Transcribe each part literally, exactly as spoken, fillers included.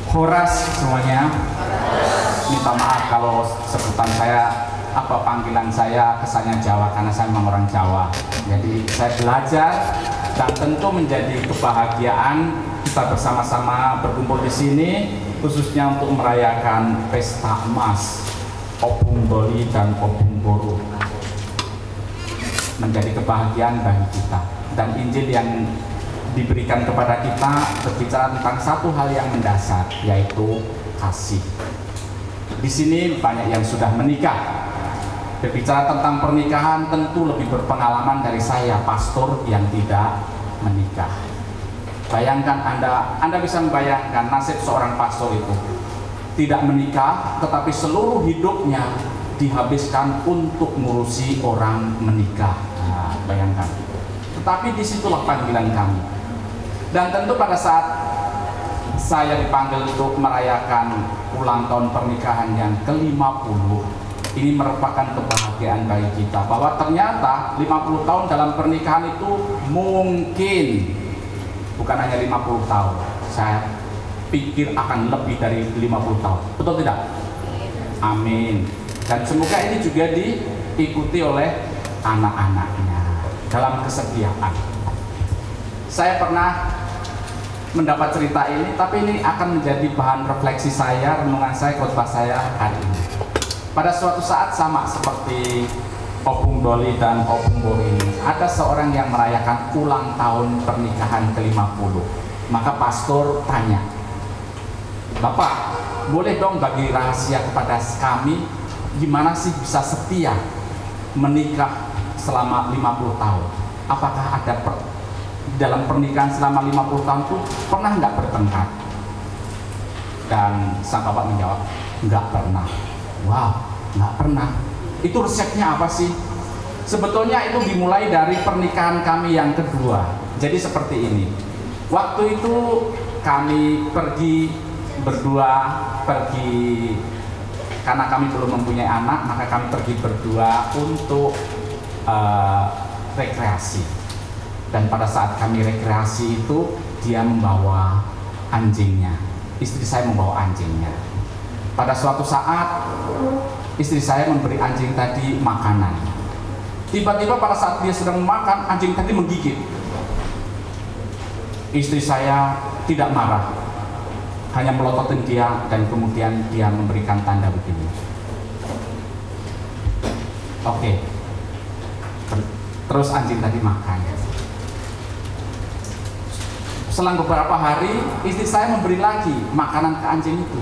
Horas semuanya. Minta maaf kalau sebutan saya, apa, panggilan saya kesannya Jawa, karena saya memang orang Jawa. Jadi saya belajar, dan tentu menjadi kebahagiaan kita bersama-sama berkumpul di sini, khususnya untuk merayakan pesta emas Ompung Doli dan Ompung Boru. Menjadi kebahagiaan bagi kita. Dan Injil yang diberikan kepada kita berbicara tentang satu hal yang mendasar, yaitu kasih. Di sini banyak yang sudah menikah. Berbicara tentang pernikahan, tentu lebih berpengalaman dari saya, pastor yang tidak menikah. Bayangkan Anda, Anda bisa membayangkan nasib seorang pastor itu. Tidak menikah, tetapi seluruh hidupnya dihabiskan untuk ngurusi orang menikah. Nah, bayangkan. Tetapi disitulah panggilan kami. Dan tentu pada saat saya dipanggil untuk merayakan ulang tahun pernikahan yang kelima puluh, ini merupakan kebahagiaan bagi kita, bahwa ternyata lima puluh tahun dalam pernikahan itu mungkin bukan hanya lima puluh tahun. Saya pikir akan lebih dari lima puluh tahun. Betul tidak? Amin. Dan semoga ini juga diikuti oleh anak-anaknya dalam kesetiaan. Saya pernah mendapat cerita ini, tapi ini akan menjadi bahan refleksi saya, renungan saya, khotbah saya hari ini. Pada suatu saat, sama seperti Ompung Doli dan Ompung Boru ini, ada seorang yang merayakan ulang tahun pernikahan kelima puluh. Maka pastor tanya, "Bapak, boleh dong bagi rahasia kepada kami, gimana sih bisa setia menikah selama lima puluh tahun? Apakah ada per-, dalam pernikahan selama lima puluh tahun tuh pernah nggak bertengkar?" Dan sang bapak menjawab, "Nggak pernah." "Wow, nggak pernah. Itu resepnya apa sih?" "Sebetulnya itu dimulai dari pernikahan kami yang kedua. Jadi seperti ini. Waktu itu kami pergi berdua, pergi, karena kami belum mempunyai anak, maka kami pergi berdua untuk, eh, rekreasi. Dan pada saat kami rekreasi itu, dia membawa anjingnya. Istri saya membawa anjingnya. Pada suatu saat, istri saya memberi anjing tadi makanan. Tiba-tiba pada saat dia sedang makan, anjing tadi menggigit. Istri saya tidak marah, hanya melototin dia dan kemudian dia memberikan tanda begini. Oke. Ter-, terus anjing tadi makan. Selang beberapa hari, istri saya memberi lagi makanan ke anjing itu.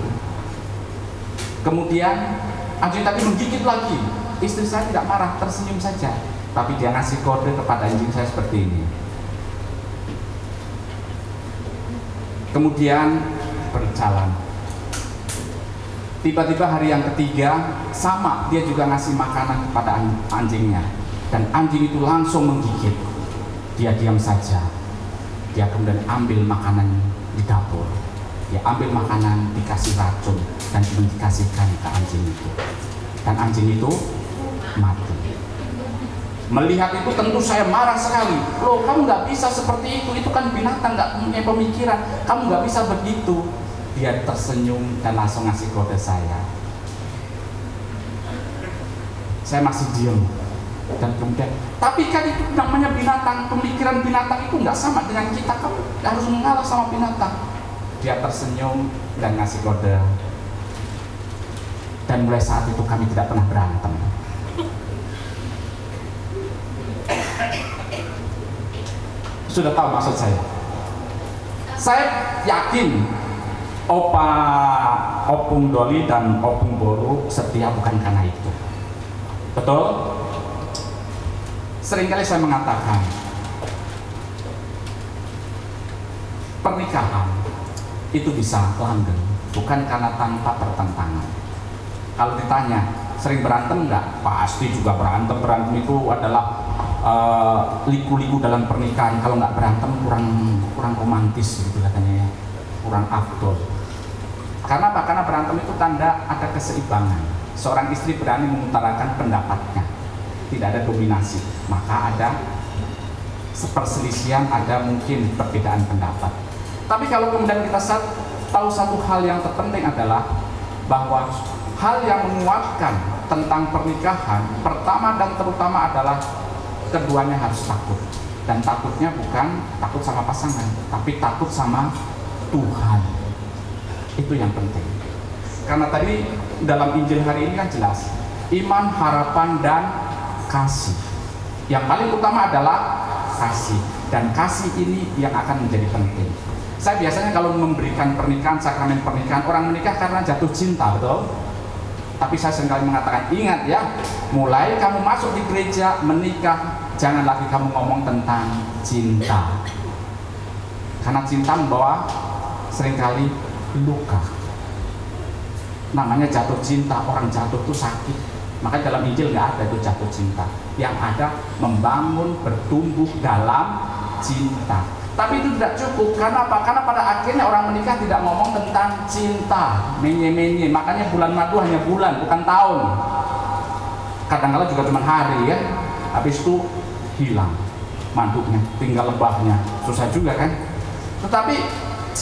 Kemudian anjing tadi menggigit lagi. Istri saya tidak marah, tersenyum saja. Tapi dia ngasih kode kepada anjing saya seperti ini. Kemudian berjalan. Tiba-tiba hari yang ketiga, sama, dia juga ngasih makanan kepada an-, anjingnya. Dan anjing itu langsung menggigit. Dia diam saja. Dia kemudian ambil makanan di dapur. Dia ambil makanan, dikasih racun, dan dikasihkan ke anjing itu. Dan anjing itu mati. Melihat itu tentu saya marah sekali. "Loh, kamu nggak bisa seperti itu. Itu kan binatang, nggak punya pemikiran. Kamu nggak bisa begitu." Dia tersenyum dan langsung ngasih kode saya. Saya masih diem. Dan kemudian, "Tapi kan itu namanya binatang, pemikiran binatang itu nggak sama dengan kita. Kamu harus mengalah sama binatang." Dia tersenyum dan ngasih kode. Dan mulai saat itu kami tidak pernah berantem. Sudah tahu maksud saya? Saya yakin Opa, Ompung Doli dan Ompung Boru setia bukan karena itu. Betul? Seringkali saya mengatakan, pernikahan itu bisa langgeng bukan karena tanpa pertentangan. Kalau ditanya, "Sering berantem nggak?" Pasti juga berantem. Berantem itu adalah, eh, liku-liku dalam pernikahan. Kalau nggak berantem, kurang, kurang romantis gitu katanya, ya. Kurang afdol. Karena apa? Karena berantem itu tanda ada keseimbangan. Seorang istri berani mengutarakan pendapatnya. Tidak ada dominasi. Maka ada perselisihan, ada mungkin perbedaan pendapat. Tapi kalau kemudian kita saat Tahu satu hal yang terpenting adalah bahwa hal yang menguatkan tentang pernikahan pertama dan terutama adalah keduanya harus takut. Dan takutnya bukan takut sama pasangan, tapi takut sama Tuhan. Itu yang penting. Karena tadi dalam Injil hari ini kan jelas, iman, harapan, dan kasih. Yang paling utama adalah kasih, dan kasih ini yang akan menjadi penting. Saya biasanya kalau memberikan pernikahan, sakramen pernikahan, orang menikah karena jatuh cinta, betul? Tapi saya seringkali mengatakan, ingat ya, mulai kamu masuk di gereja, menikah, jangan lagi kamu ngomong tentang cinta. Karena cinta membawa seringkali luka. Namanya jatuh cinta, orang jatuh tuh sakit. Maka dalam Injil nggak ada itu jatuh cinta. Yang ada membangun, bertumbuh dalam cinta. Tapi itu tidak cukup. Karena apa? Karena pada akhirnya orang menikah tidak ngomong tentang cinta. Menye-menye. Makanya bulan madu hanya bulan, bukan tahun. Kadang-kala juga cuma hari, ya. Habis itu hilang maduknya, tinggal lebahnya. Susah juga, kan? Tetapi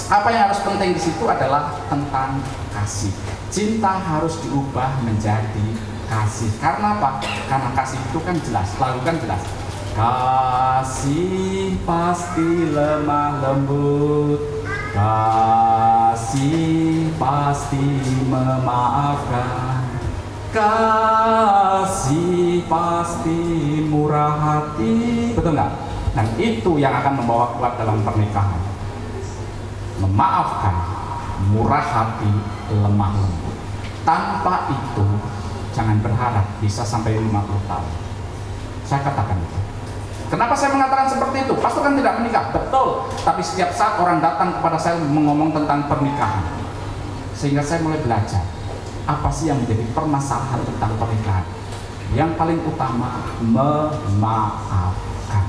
apa yang harus penting di situ adalah tentang kasih. Cinta harus diubah menjadi kasih. Karena apa? Karena kasih itu kan jelas, lagu kan jelas. Kasih pasti lemah lembut, kasih pasti memaafkan, kasih pasti murah hati. Betul nggak? Dan itu yang akan membawa kuat dalam pernikahan. Memaafkan, murah hati, lemah lembut. Tanpa itu, jangan berharap bisa sampai lima puluh tahun. Saya katakan itu. Kenapa saya mengatakan seperti itu? Pastor kan tidak menikah, betul. Tapi setiap saat orang datang kepada saya mengomong tentang pernikahan. Sehingga saya mulai belajar. Apa sih yang menjadi permasalahan tentang pernikahan? Yang paling utama, memaafkan.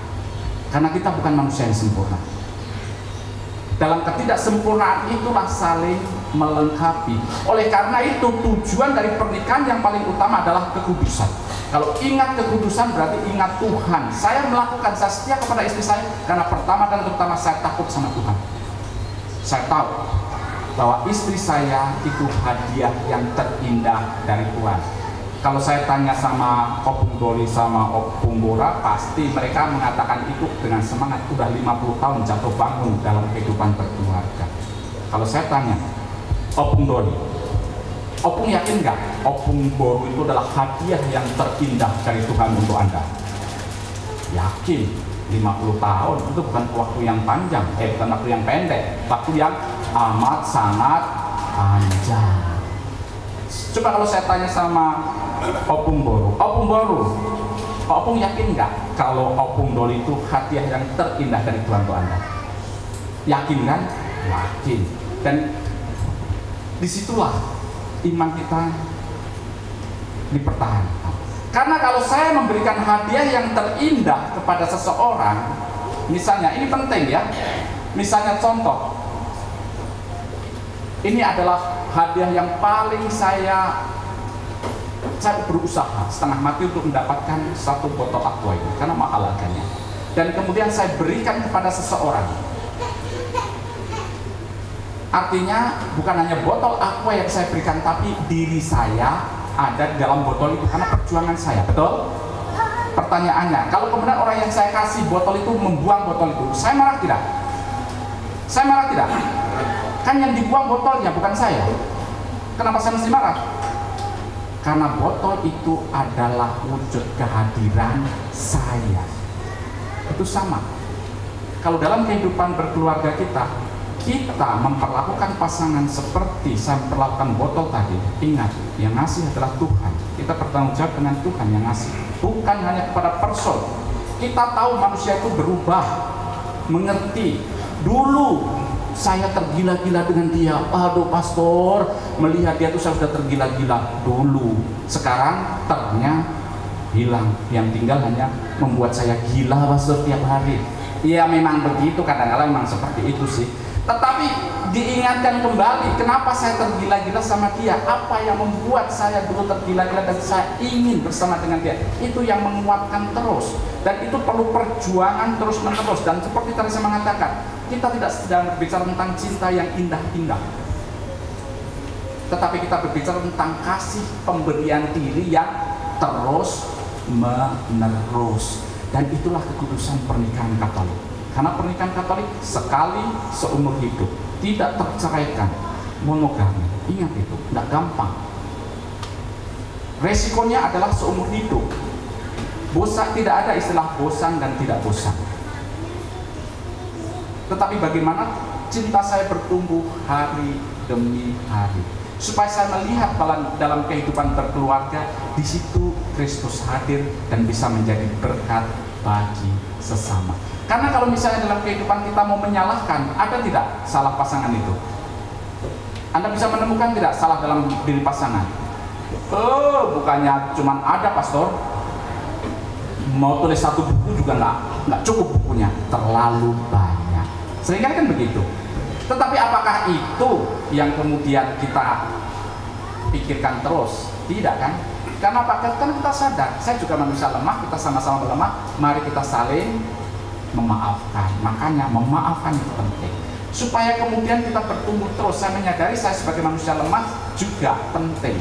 Karena kita bukan manusia yang sempurna. Dalam ketidaksempurnaan itulah saling melengkapi. Oleh karena itu, tujuan dari pernikahan yang paling utama adalah kekudusan. Kalau ingat kekudusan, berarti ingat Tuhan. Saya melakukan, saya setia kepada istri saya karena pertama dan terutama saya takut sama Tuhan. Saya tahu bahwa istri saya itu hadiah yang terindah dari Tuhan. Kalau saya tanya sama Opung Doli sama Opung Bora, pasti mereka mengatakan itu dengan semangat. Udah lima puluh tahun jatuh bangun dalam kehidupan berkeluarga. Kalau saya tanya, Opung Doli, Opung yakin nggak Opung Boru itu adalah hadiah yang terindah dari Tuhan untuk Anda? Yakin, lima puluh tahun itu bukan waktu yang panjang, eh, bukan waktu yang pendek, waktu yang amat sangat panjang. Coba kalau saya tanya sama Opung Boru, Opung Boru, Opung yakin nggak kalau Opung Doli itu hadiah yang terindah dari Tuhan untuk Anda? Yakin kan? Yakin. Dan disitulah iman kita dipertahankan. Karena kalau saya memberikan hadiah yang terindah kepada seseorang, misalnya, ini penting ya, misalnya contoh, ini adalah hadiah yang paling saya, saya berusaha setengah mati untuk mendapatkan satu botol aqua ini, karena mahal harganya. Dan kemudian saya berikan kepada seseorang. Artinya, bukan hanya botol aqua yang saya berikan, tapi diri saya ada di dalam botol itu karena perjuangan saya, betul? Pertanyaannya, kalau kemudian orang yang saya kasih botol itu membuang botol itu, saya marah tidak? Saya marah tidak? Kan yang dibuang botolnya, bukan saya. Kenapa saya mesti marah? Karena botol itu adalah wujud kehadiran saya. Itu sama. Kalau dalam kehidupan berkeluarga kita, kita memperlakukan pasangan seperti saya memperlakukan botol tadi, ingat, yang ngasih adalah Tuhan. Kita bertanggung jawab dengan Tuhan yang ngasih, bukan hanya kepada person. Kita tahu manusia itu berubah, mengerti. Dulu saya tergila-gila dengan dia. Aduh, pastor, melihat dia tuh saya sudah tergila-gila dulu. Sekarang ternya hilang. Yang tinggal hanya membuat saya gila, pastor, tiap hari. Iya, memang begitu, kadang-kadang memang seperti itu sih. Tetapi diingatkan kembali, kenapa saya tergila-gila sama dia? Apa yang membuat saya dulu tergila-gila dan saya ingin bersama dengan dia? Itu yang menguatkan terus. Dan itu perlu perjuangan terus-menerus. Dan seperti tadi saya mengatakan, kita tidak sedang bicara tentang cinta yang indah-indah. Tetapi kita berbicara tentang kasih pemberian diri yang terus menerus. Dan itulah kekudusan pernikahan Katolik. Karena pernikahan Katolik sekali seumur hidup, tidak terceraikan, monogami. Ingat itu, nggak gampang. Resikonya adalah seumur hidup. Bosan, tidak ada istilah bosan dan tidak bosan. Tetapi bagaimana cinta saya bertumbuh hari demi hari. Supaya saya melihat dalam, dalam kehidupan berkeluarga, di situ Kristus hadir dan bisa menjadi berkat bagi sesama. Karena kalau misalnya dalam kehidupan kita mau menyalahkan, ada tidak salah pasangan itu? Anda bisa menemukan tidak salah dalam diri pasangan? Oh, bukannya cuman ada, Pastor. Mau tulis satu buku juga nggak, nggak cukup bukunya, terlalu banyak. Seringkali kan begitu. Tetapi apakah itu yang kemudian kita pikirkan terus? Tidak, kan? Karena apa? Karena kita sadar, saya juga manusia lemah, kita sama-sama lemah, mari kita saling memaafkan. Makanya memaafkan itu penting. Supaya kemudian kita bertumbuh terus. Saya menyadari saya sebagai manusia lemah juga penting.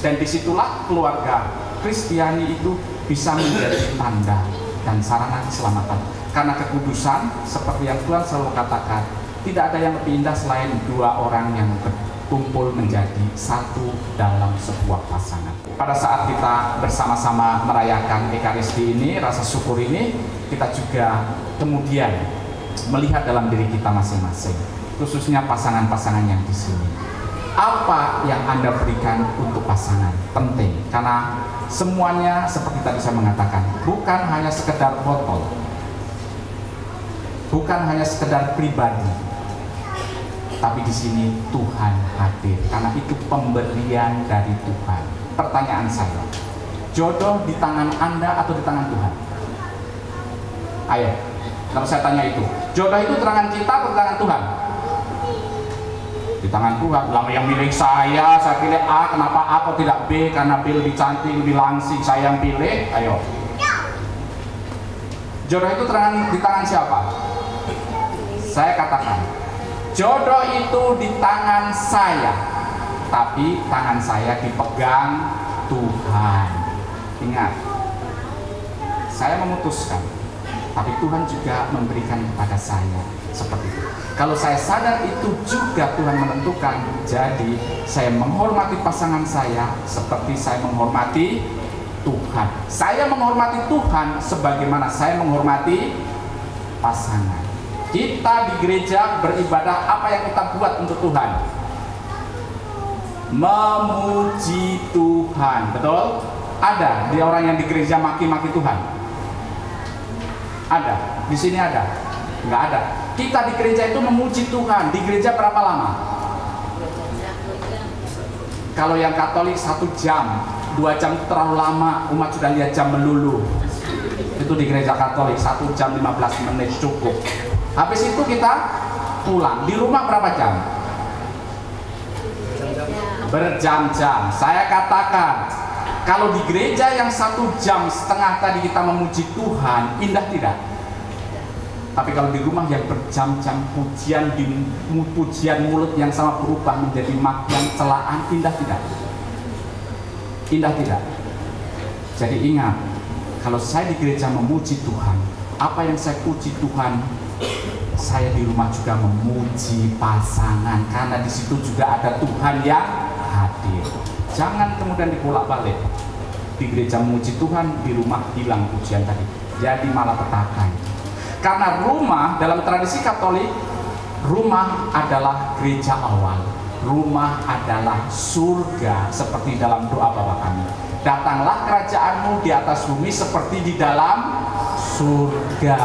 Dan disitulah keluarga Kristiani itu bisa menjadi tanda dan sarana keselamatan. Karena kekudusan, seperti yang Tuhan selalu katakan, tidak ada yang lebih indah selain dua orang yang berkumpul menjadi satu dalam sebuah pasangan. Pada saat kita bersama-sama merayakan Ekaristi ini, rasa syukur ini, kita juga kemudian melihat dalam diri kita masing-masing, khususnya pasangan-pasangan yang di sini. Apa yang Anda berikan untuk pasangan penting, karena semuanya, seperti tadi saya mengatakan, bukan hanya sekedar botol, bukan hanya sekedar pribadi, tapi di sini Tuhan hadir, karena itu pemberian dari Tuhan. Pertanyaan saya, jodoh di tangan Anda atau di tangan Tuhan? Ayo, kalau saya tanya itu, jodoh itu di tangan kita atau di tangan Tuhan? Di tangan Tuhan. Lah, yang milih saya, saya pilih A, kenapa A kok tidak B? Karena B lebih cantik, lebih langsing, saya yang pilih. Ayo. Jodoh itu di tangan, di tangan siapa? Saya katakan, jodoh itu di tangan saya, tapi tangan saya dipegang Tuhan. Ingat, saya memutuskan, tapi Tuhan juga memberikan kepada saya. Seperti itu. Kalau saya sadar itu juga Tuhan menentukan, jadi saya menghormati pasangan saya seperti saya menghormati Tuhan. Saya menghormati Tuhan sebagaimana saya menghormati pasangan. Kita di gereja beribadah, apa yang kita buat untuk Tuhan? Memuji Tuhan, betul? Ada di orang yang di gereja maki-maki Tuhan? Ada? Di sini ada? Nggak ada. Kita di gereja itu memuji Tuhan. Di gereja berapa lama? Kalau yang Katolik satu jam, dua jam terlalu lama, umat sudah lihat jam melulu. Itu di gereja Katolik, satu jam lima belas menit cukup. Habis itu kita pulang. Di rumah berapa jam? Berjam-jam. Saya katakan, kalau di gereja yang satu jam setengah tadi kita memuji Tuhan, indah tidak? Tapi kalau di rumah yang berjam-jam pujian, di mu-, pujian mulut yang sama berubah menjadi makian, celaan, indah tidak? Indah tidak? Jadi ingat, kalau saya di gereja memuji Tuhan, apa yang saya puji Tuhan, saya di rumah juga memuji pasangan, karena di situ juga ada Tuhan yang hadir. Jangan kemudian dibolak-balik. Di gereja memuji Tuhan, di rumah hilang pujian tadi. Jadi malapetaka. Karena rumah dalam tradisi Katolik, rumah adalah gereja awal. Rumah adalah surga, seperti dalam doa Bapa Kami. Datanglah kerajaan-Mu di atas bumi seperti di dalam surga.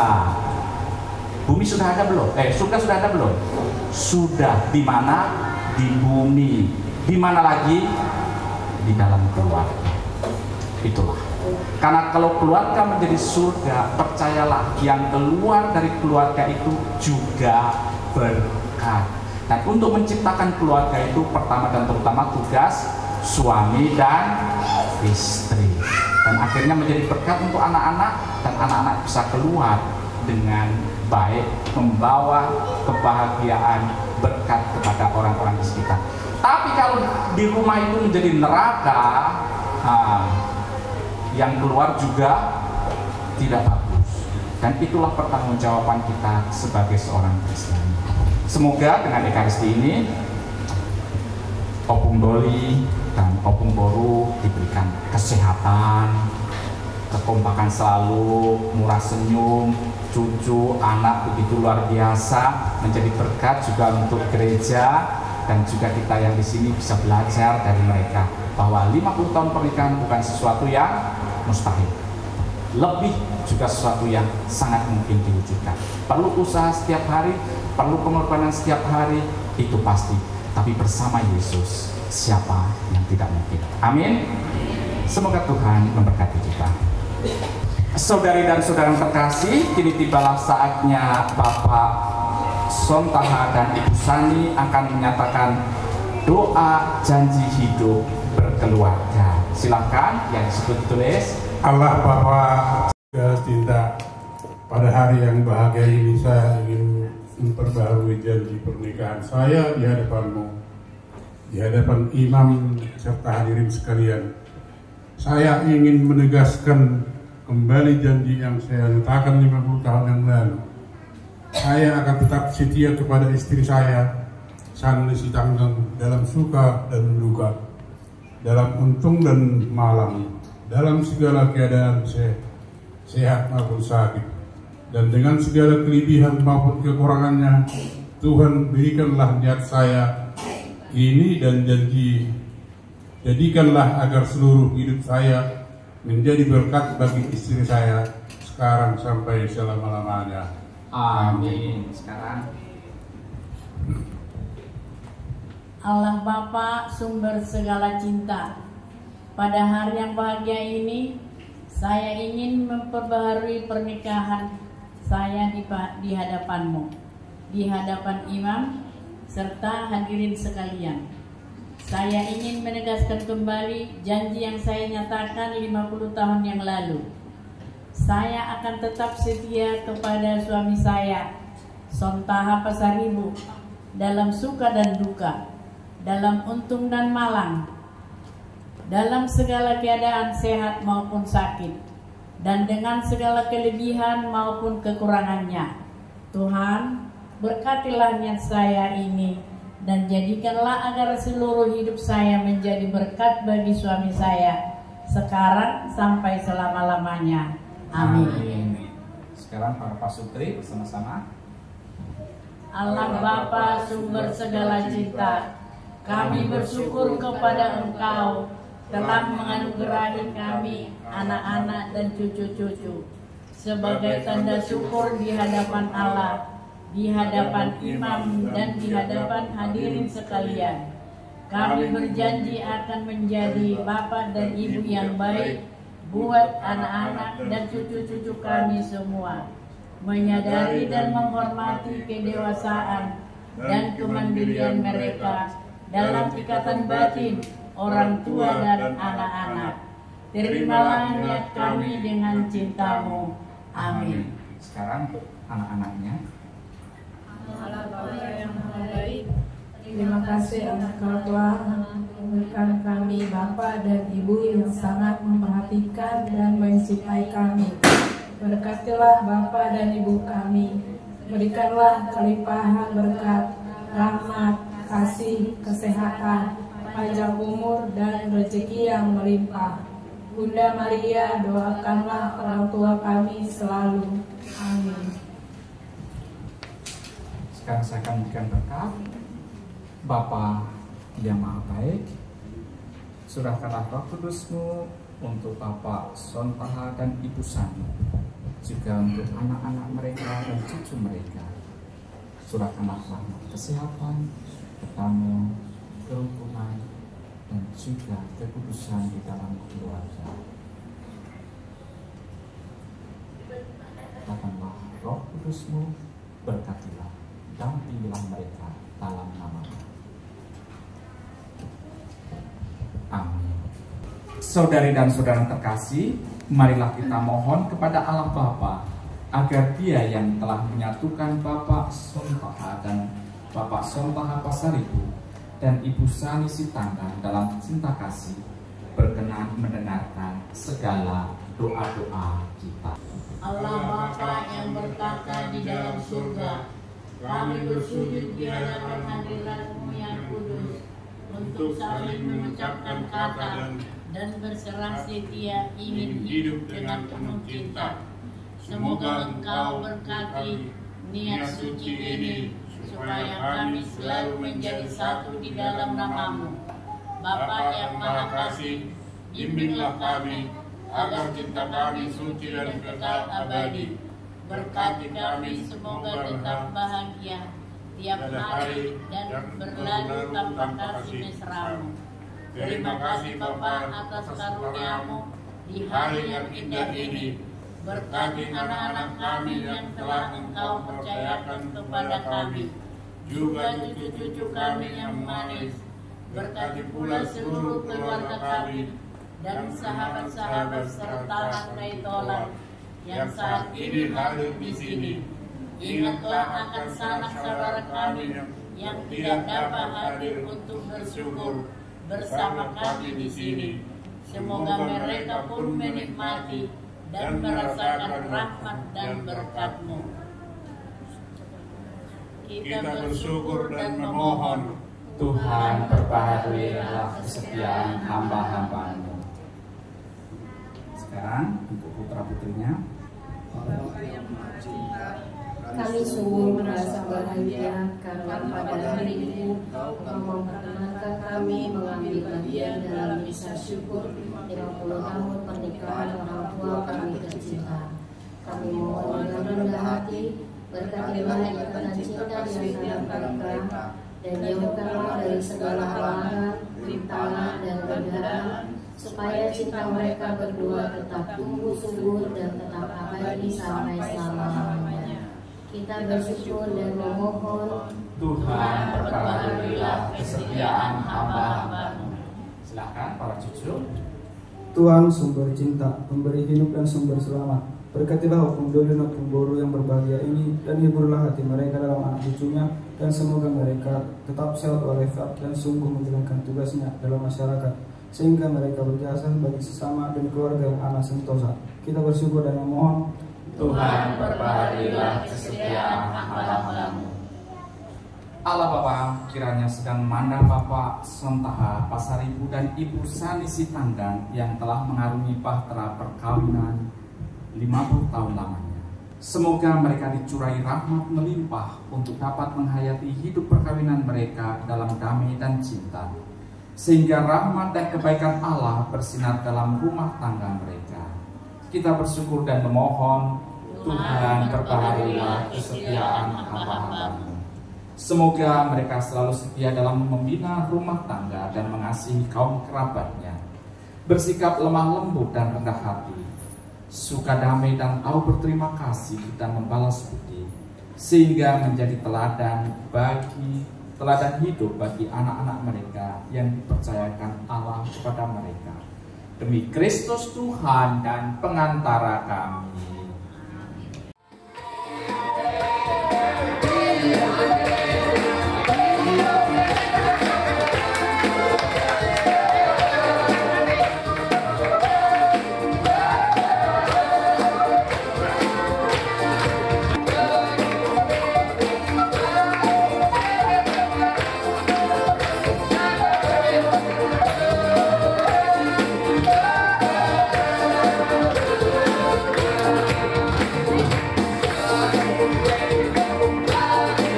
Bumi sudah ada belum? Eh, surga sudah ada belum? Sudah. Di mana? Di bumi. Di mana lagi? Di dalam keluarga. Itulah. Karena kalau keluarga menjadi surga, percayalah, yang keluar dari keluarga itu juga berkat. Dan untuk menciptakan keluarga itu pertama dan terutama tugas suami dan istri. Dan akhirnya menjadi berkat untuk anak-anak, dan anak-anak bisa keluar dengan baik, membawa kebahagiaan, berkat kepada orang-orang di sekitar. Tapi kalau di rumah itu menjadi neraka, nah, yang keluar juga tidak bagus. Dan itulah pertanggungjawaban kita sebagai seorang Kristen. Semoga dengan Ekaristi ini, Opung Doli dan Opung Boru diberikan kesehatan, kekompakan selalu, murah senyum, cucu, anak begitu luar biasa, menjadi berkat juga untuk gereja dan juga kita yang di sini bisa belajar dari mereka bahwa lima puluh tahun pernikahan bukan sesuatu yang mustahil. Lebih juga sesuatu yang sangat mungkin diwujudkan. Perlu usaha setiap hari, perlu pengorbanan setiap hari, itu pasti. Tapi bersama Yesus, siapa yang tidak mungkin? Amin. Semoga Tuhan memberkati kita. Saudari dan saudara yang terkasih, kini tibalah saatnya Bapak Sontaha dan Ibu Sani akan menyatakan doa janji hidup berkeluarga. Silakan, yang disebut tulis. Allah Bapa segala cinta, pada hari yang bahagia ini saya ingin memperbaharui janji pernikahan saya di hadapan-Mu, di hadapan imam serta hadirin sekalian. Saya ingin menegaskan kembali janji yang saya nyatakan lima puluh tahun yang lalu. Saya akan tetap setia kepada istri saya, Sani Sitanggang, dalam suka dan duka, dalam untung dan malang, dalam segala keadaan se-, sehat maupun sakit. Dan dengan segala kelebihan maupun kekurangannya, Tuhan, berikanlah niat saya ini dan janji, jadikanlah agar seluruh hidup saya menjadi berkat bagi istri saya sekarang sampai selama-lamanya. Amin. Sekarang. Allah Bapa, sumber segala cinta, pada hari yang bahagia ini, saya ingin memperbaharui pernikahan saya di pa-, di hadapan-Mu, di hadapan imam, serta hadirin sekalian. Saya ingin menegaskan kembali janji yang saya nyatakan lima puluh tahun yang lalu. Saya akan tetap setia kepada suami saya, Sontaha Pasaribu, dalam suka dan duka, dalam untung dan malang, dalam segala keadaan sehat maupun sakit, dan dengan segala kelebihan maupun kekurangannya. Tuhan, berkatilah niat saya ini, dan jadikanlah agar seluruh hidup saya menjadi berkat bagi suami saya, sekarang sampai selama-lamanya. Amin. Amin. Sekarang para pasutri bersama-sama. Allah Bapa, sumber segala cinta, kami bersyukur kepada Engkau telah menganugerahi kami, anak-anak dan cucu-cucu, sebagai tanda syukur di hadapan Allah, di hadapan imam, dan di hadapan hadirin sekalian. Kami berjanji akan menjadi bapak dan ibu yang baik buat anak-anak dan cucu-cucu kami semua, menyadari dan menghormati kedewasaan dan kemandirian mereka dalam ikatan batin orang tua dan anak-anak. Terimalah niat kami dengan cinta-Mu. Amin. Sekarang untuk anak-anaknya. Allah Bapa yang Maha Baik, terima kasih Engkau telah memberikan kami Bapak dan Ibu yang sangat memperhatikan dan mencintai kami. Berkatilah Bapak dan Ibu kami. Berikanlah kelimpahan berkat, rahmat, kasih, kesehatan, panjang umur, dan rezeki yang melimpah. Bunda Maria, doakanlah orang tua kami selalu. Amin. Sekarang saya akan memberikan berkat. Bapa yang Maha Baik, curahkanlah Roh Kudus-Mu untuk Bapak Sontaha dan Ibu Sani, juga untuk anak-anak mereka dan cucu mereka. Curahkanlah rahmat kesehatan, kedamaian, kerukunan, dan juga kekudusan di dalam keluarga. Datanglah Roh Kudus-Mu, berkatilah, dampingilah mereka dalam nama-Mu. Amin. Saudari dan saudara yang terkasih, marilah kita mohon kepada Allah Bapa agar Dia yang telah menyatukan Bapak Sontaha dan Bapak Sontaha Pasaribu dan Ibu Sani Sitanggang dalam cinta kasih berkenan mendengarkan segala doa-doa kita. Allah Bapa yang bertakhta di dalam surga, kami bersujud di hadapan hadirat-Mu yang kudus untuk saling mengucapkan kata dan berserah setia ingin hidup dengan penuh cinta. Semoga Engkau berkati niat suci ini, supaya kami selalu menjadi satu di dalam nama-Mu. Bapa yang Maha Kasih, bimbinglah kami, agar cinta kami suci dan kekal abadi. Berkati kami semoga tetap bahagia tiap hari dan berlalu tanpa kasih mesra-Mu. Terima kasih Bapa atas karunia-Mu di hari yang indah ini. Berkati anak-anak kami yang telah Engkau percayakan kepada kami, juga cucu-cucu kami yang manis. Berkati pula seluruh keluarga kami dan sahabat-sahabat serta Nahdlatul Ulama yang saat ini hadir di sini. Ingatlah akan sanak saudara kami yang tidak dapat hadir untuk bersyukur bersama kami di sini. Semoga mereka pun menikmati dan merasakan rahmat dan berkat-Mu. Kita bersyukur dan memohon. Tuhan, perbaharuilah kesetiaan hamba-hamba-Mu. Sekarang untuk putra putrinya. Kami sungguh merasa bahagia karena pada hari ini Engkau memperkenankan kami mengambil bagian dalam misa syukur lima puluh tahun pernikahan orang tua kami tercinta. Kami mohon dengan rendah hati, berkatilah ikatan cinta di antara mereka, dan jauhkanlah dari segala halangan, rintangan, dan godaan, supaya cinta mereka berdua tetap tumbuh subur dan tetap abadi sampai selama-lamanya. Kita bersyukur dan memohon. Tuhan, perbaharuilah kesetiaan hamba-hamba-Mu. Silakan, para cucu. Tuhan, sumber cinta, pemberi hidup dan sumber selamat, berkatilah Ompung Doli dan Ompung Boru yang berbahagia ini, dan hiburlah hati mereka dalam anak cucunya, dan semoga mereka tetap sehat walafiat dan sungguh menjalankan tugasnya dalam masyarakat, sehingga mereka berjasa bagi sesama dan keluarga yang amat sentosa. Kita bersyukur dan memohon. Tuhan, perbaharuilah kesetiaan hamba-hamba-Mu. Allah Bapa kiranya sedang mandah Bapa Sontaha Pasaribu dan Ibu Sani Sitanggang yang telah mengarungi bahtera perkawinan lima puluh tahun lamanya. Semoga mereka dicurai rahmat melimpah untuk dapat menghayati hidup perkawinan mereka dalam damai dan cinta, sehingga rahmat dan kebaikan Allah bersinar dalam rumah tangga mereka. Kita bersyukur dan memohon, Tuhan, perbaharuilah kesetiaan hamba-hamba-Mu. Semoga mereka selalu setia dalam membina rumah tangga dan mengasihi kaum kerabatnya, bersikap lemah lembut dan rendah hati, suka damai dan tahu berterima kasih dan membalas budi, sehingga menjadi teladan bagi, teladan hidup bagi anak-anak mereka yang dipercayakan Allah kepada mereka. Demi Kristus Tuhan dan pengantara kami.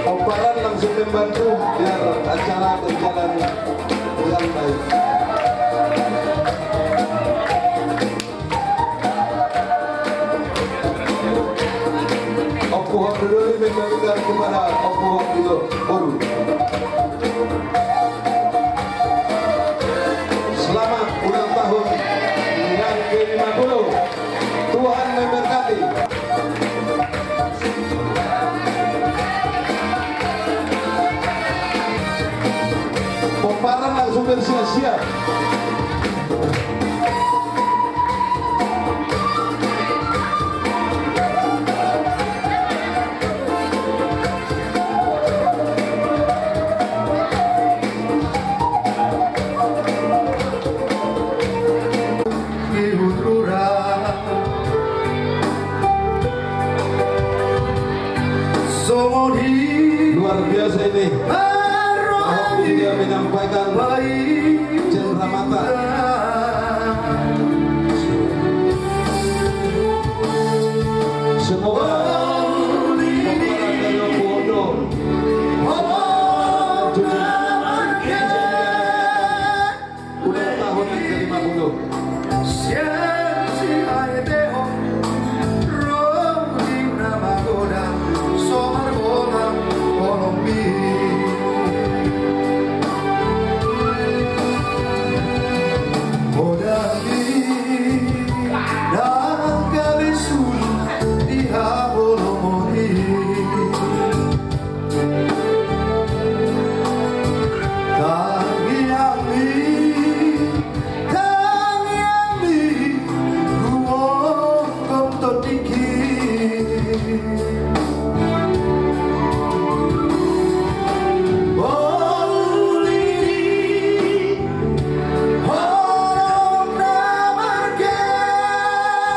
Pomparan langsung membantu biar acara berjalan dengan baik. Ompu Hapdodoli membagikan kepada Ompu Hapdodoli. Selamat ulang tahun yang ke lima puluh. Tuhan memberkati. Pomparan langsung bersiap-siap. Cendramata. Semoga ulang tahun yang kelima puluh. Tangiangmi, tangiangmi, huongkop tondingki. Mauliate.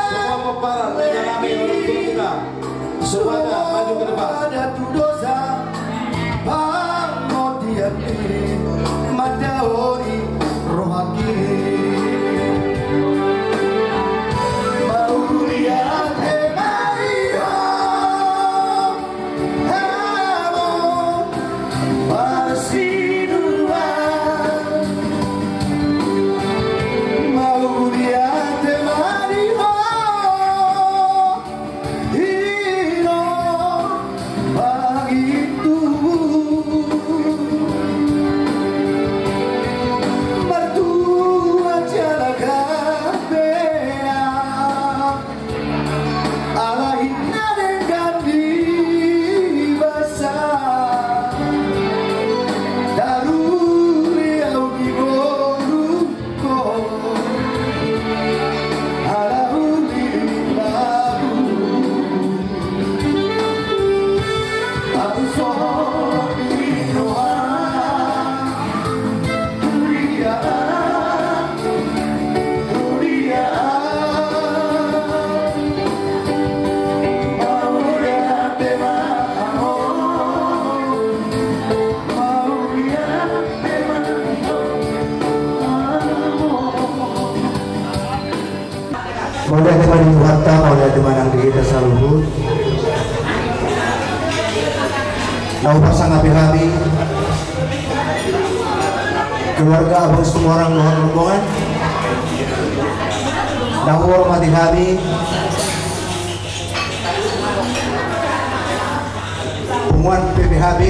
Semua pomparan, menyalami orang tua kita. Semuanya maju ke depan. Dosa, pangodianmi, mandaori rohangki. Mauliate ma di hamu, hamu parsiduan. Mauliate ma di hamu. Ino mangitu martua jala gabe, ala inna denggan di basa, taruli au di boru. Mauliate ma di Tuhanta, mauliate ma nang di hita saluhut. Na hupasangapi hami keluarga Abang Situmorang dohot rombongan. Na huhormati hami punguan P P H B,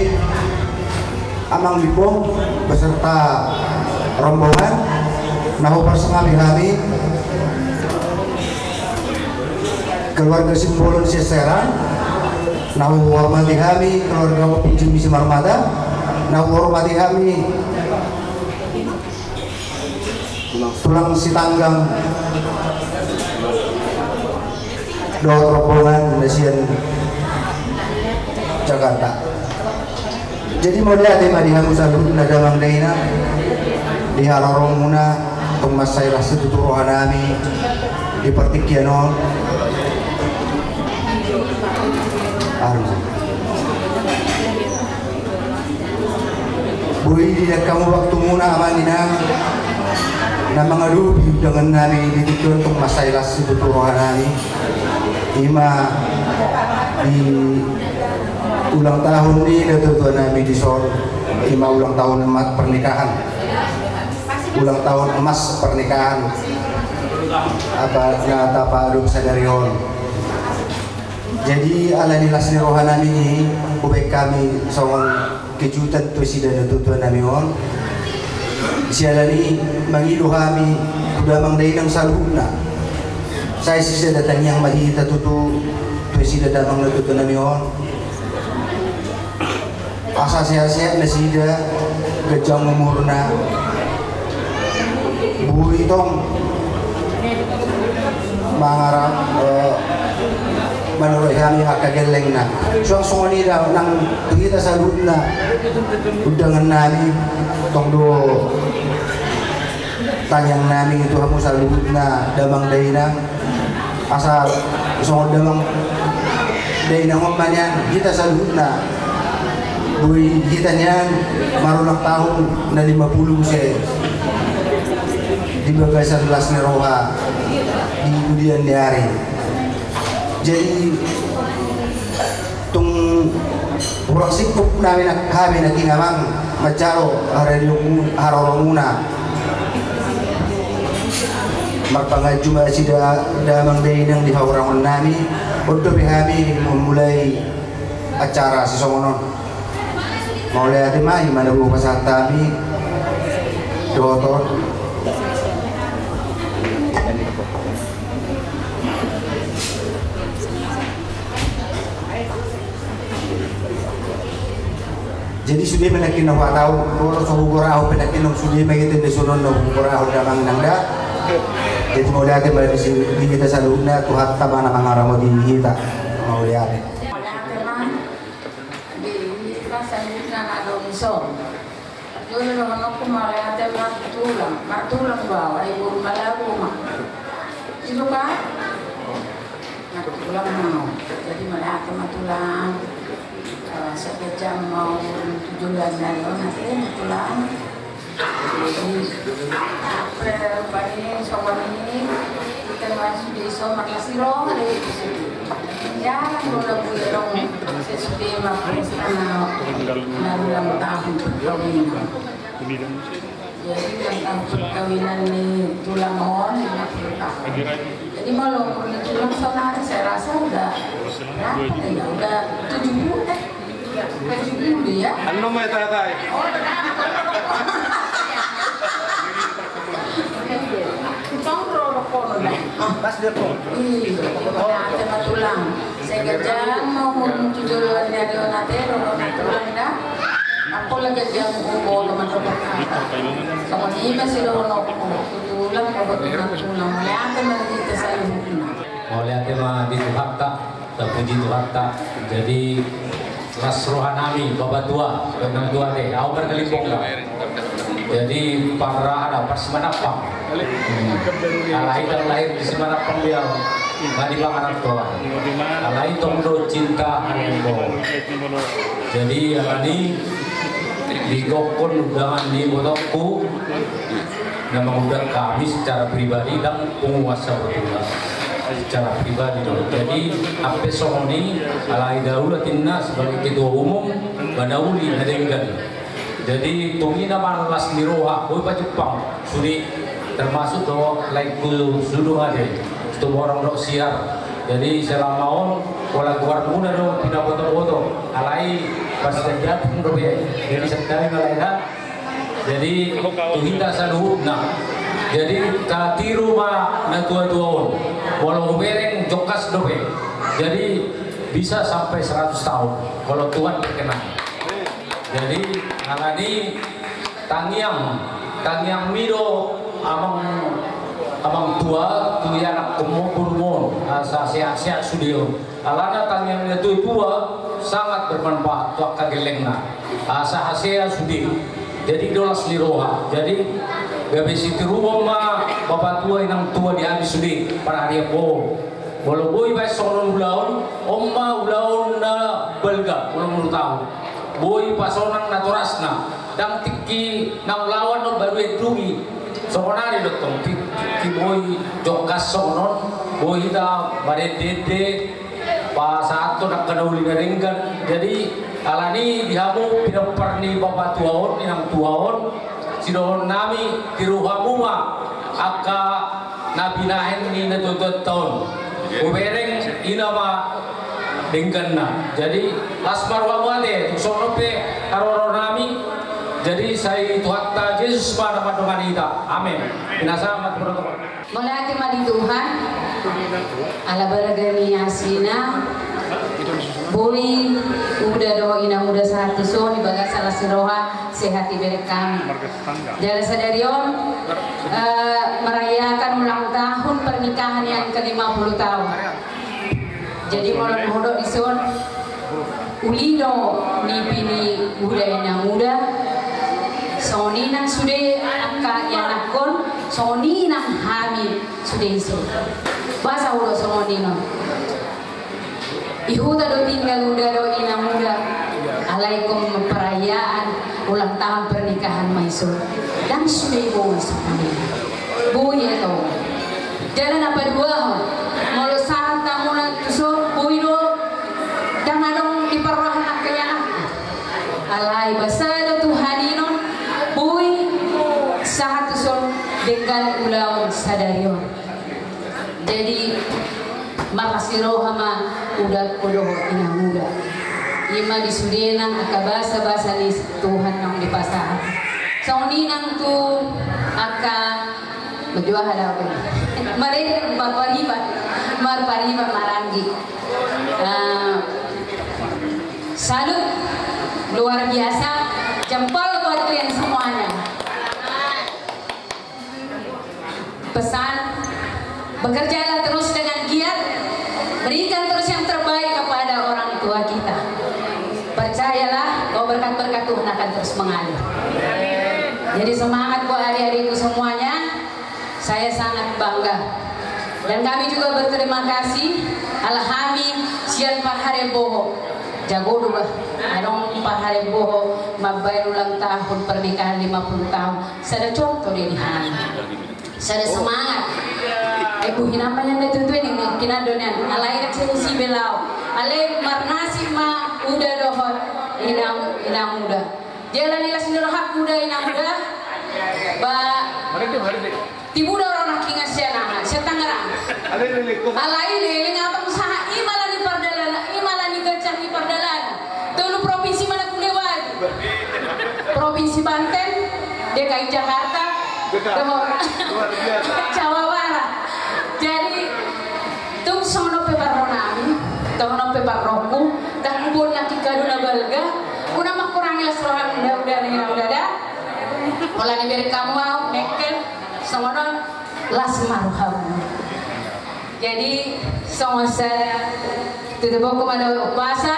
Amang Limbong beserta rombongan. Na hupasangapi hami keluarga Simbolon sian Serang. Na huhormati hami keluarga Ompung Jimmy Simarmata. Na huhormati hami tulang Sitanggang dohot rombongan na sian Jakarta. Jadi mauliate ma di hamu saluhutna damang dainang, di haroromuna, tung mansai las situtu rohanami di partingkian on. Boi didok hamu waktumuna amang inang na mangadopi undangannami di tingki on, tung mansai las situtu rohanami. Ima di ulang tahun ni natuatuanami dison, ima ulang tahun emas pernikahan. Ulang tahun emas pernikahan apa na tapaadop sadari on. Jadi ala ni las ni rohanami i, hubaen hami songon kejutan tu nasida natuatuanami on. Siala ni i mangido hami tu damang dainang saluhutna. Sai sisada tangiang ma hita tutu tu nasida damang natuatuanami on. Asa sehat-sehat nasida, ganjang umurna. Boi tong mangarap, eh, manurut hami angka gellengna. Suang songon i da nang tu hita saluhutna undangannami, tong do tangiangnami tu hamu saluhutna damang dainang. Asa songon damang dainang on ma nian hita saluhutna Boi hita nian marulang tahun na lima pulu muse di bagasan las ni roha di pudian ni ari. Jadi tung hurang singkop nami na hami na tinggal manjalo haroromuna, marpanganju ma sida damang dainang di hahurangon nami. On dope hami mamulai acara sisongon on. Mauliate ma, ima na boi pasahat hami dohot on. Jadi sude ma nangkin na huhatahon, molo so hugora ahu pe nangkin on sude ma hita na songon na hugora ahu damang nang da. Jadi mauliate ma di hita saluhutna, Tuhanta ma na mangaramoti hita. Mauliate. Mauliate ma di hita saluhutna na adong dison. Jolo dohononku mauliate ma tulang, ma tulang bawa ibu malagu ma. Itu kan? Nah, tulang mau. Jadi mauliate ma tulang. Eh, setiap jam mau tujuh belas hari, oh, nanti ma tulang. Jadi, apa, bani, sobat ini, kita masuk di somar, kasih roh, ada di situ. Jarang guna bui rong, sesude ma pesta na, na ulang tahun perkawinan. Jadi ulang tahun perkawinan ni tulang on, lima puluh tahun. Jadi molo umur ni tulang saonari, saya rasa udah berapa ya? Udah tujuh puluh, eh, tujuh puluh ya? Anu ma tata. Oh, udah. Tong rorok kono da. Pas dia tuh. Iya, mauliate ma tulang. Setiap jam mau muncul jolo dari on ate, rorok na tulang da. Apalagi jam ubo teman-teman. Sama ni masih dohononku tulang, dohot tulang. Mauliate ma di hita saluhutna. Mauliate ma di Tuhanta. Tapuji Tuhanta. Jadi las roha nami, bapatua, bapatua de, au margalimbong da. Jadi parraha da, parsimanampang. Hmm. Alai ndang lahir di Simanampang dia, nggak di Pangarantoan. Alai tong do cinta harian bo. Jadi alani digokkon undangan ni botongku, na mangundang hami secara pribadi, ndang penguasa botongna secara pribadi do. Jadi ampe songon i, alai daulat inna sebagai ketua umum, manauli na denggan. Jadi tung i na marlas ni roha, boi pajumpang sude, termasuk do laengku Sudung ade, Situmorang dohot Siar. Jadi selama on pola goarmuna do pinaboto-boto, alai pas datang dope. Jadi sedang alai da. Jadi tu hita saluhutna. Jadi tatiru ma na tua-tua on. Molo hubereng jongkas dope. Jadi bisa sampai seratus tahun kalau Tuhan berkenan. Jadi alani tangiang, tangiangmi do amang, amang tua tu ianakhonmu, borumon, asa sehat-sehat sude on. Alana tangiang ni na tua-tua sangat bermanfaat tu angka gellengna. Asa hasea sude. Jadi do las ni roha. Jadi gabe sitiruon ma bapatua inangtua di hami sude parharian on. Molo boi baen songon on ulaon, on ma ulaon na balga, molo menurut au. Boi pasonang natorasna, ndang tingki na ulaon on baru endungi. Songon ari do tong, tingki boi jongkas songon on, boi hita marende-ende, pasahathon angka na uli na denggan. Jadi alani di hamu pinompar ni bapatua on, inangtua on, sidohonon nami, tiru hamu ma angka na binahen ni na tua-tuanta on. Hubereng i nama dengganna. Jadi las ma rohamu ate, tung songon on pe haroro nami. Jadi sai Tuhanta Jesus ma na mandongani hita. Amen. Pinasahat ma tu protokol. Mauliate ma di Tuhan. Ala balga ni asina. Boi uda dohot ina uda sahat tu son di bagasan las ni roha, sehat ibereng hami. Jala sadari on, eh, merayakan ulang tahun pernikahan yang ke lima puluh tahun. Jadi molo na hudok dison, uli do nipi ni uda inang uda, songon i nang sude angka ianakhon, songon i nang hami sude dison. Boasa hudok songon i non? Di huta do tinggal uda dohot inang uda, alai ingkon Ulang tahun pernikahan ma i so. Ndang sude i bo sakali. Boi i do. Jala na paduahon, molo sahat hamuna tu son, boi do. Ndang adong diparrohahon angka ianakhon. Alai basa do Tuhan i non, boi sahat tu son denggan ulaon sadari on. Jadi, marlas ni roha ma uda dohot inang uda. I ma di sudena angka basa-basa ni Tuhan naung dipasahat. Songon i nang tu angka, marjuaha do au. Marende, marpariban, marpariban, maranggi. Ah, salut, luar biasa. Jempol buat kalian semuanya. Pesan, bekerjalah terus dengan giat, berikan terus yang terbaik kepada orang tua kita. Percayalah bahwa berkat-berkat Tuhan akan terus mengalir. Jadi semangat buat adik-adikku semuanya, saya sangat bangga. Dan kami juga berterima kasih, ala hami sian parhareboho. Jago do bah, adong parhareboho, mambaen ulang tahun pernikahan lima puluh tahun. Sada contoh dia di hami. Sada semangat. Eh, buhina ma nian da tutu ini, kina do nian. Alai na sini si belau. Alai marnasib ma uda dohot inang, inang uda. Jala ni las ni rohangku da inang uda. Ba, tibu da orang nangkin sian aha, sian Tangerang. Alai leleng, leleng apa usaha, i ma ala ni pardalanan, i ma ala ni gancang ni pardalanan. Tolu provinsi ma na hulewati. Provinsi Banten, D K I Jakarta, dohot Jawa Barat. Jadi, tung songon on pe parrohanami, songon on pe parrohangku, ndang huboan nangkin kado na balga, unang mangkurangi las roha uda, uda, uda, uda. Pola ni bereng hamu au, mengkel, songon on, las ma rohamu. Jadi, songon sada, tutu boko ma dohot umpasa.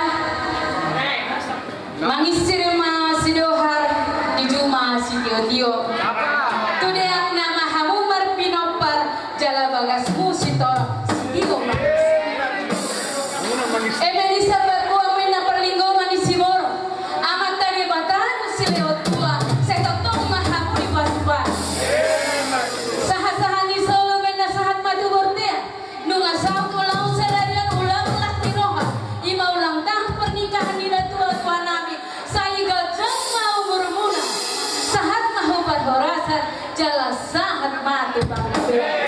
Mangisir ma sidohar, dijou ma sitiotio. Tu deakna ma hamu marpinompar, jala bagasmu sitorop, sitio ma. Eme ni sabar buang mena parlinggoman ni siborok. Amanta Debata silehon tua, sai tongtong ma hamu dipatupa. Sahat-sahat ni solu baen na sahat ma tu bontean. Nunga saut ulaon sadari on, ulaon las ni roha. I ma ulang tahun pernikahan ni natuatuanami. Sai ganjang ma umurmuna. Sahat ma tu parhorasan, jala sahat ma tu panggabean.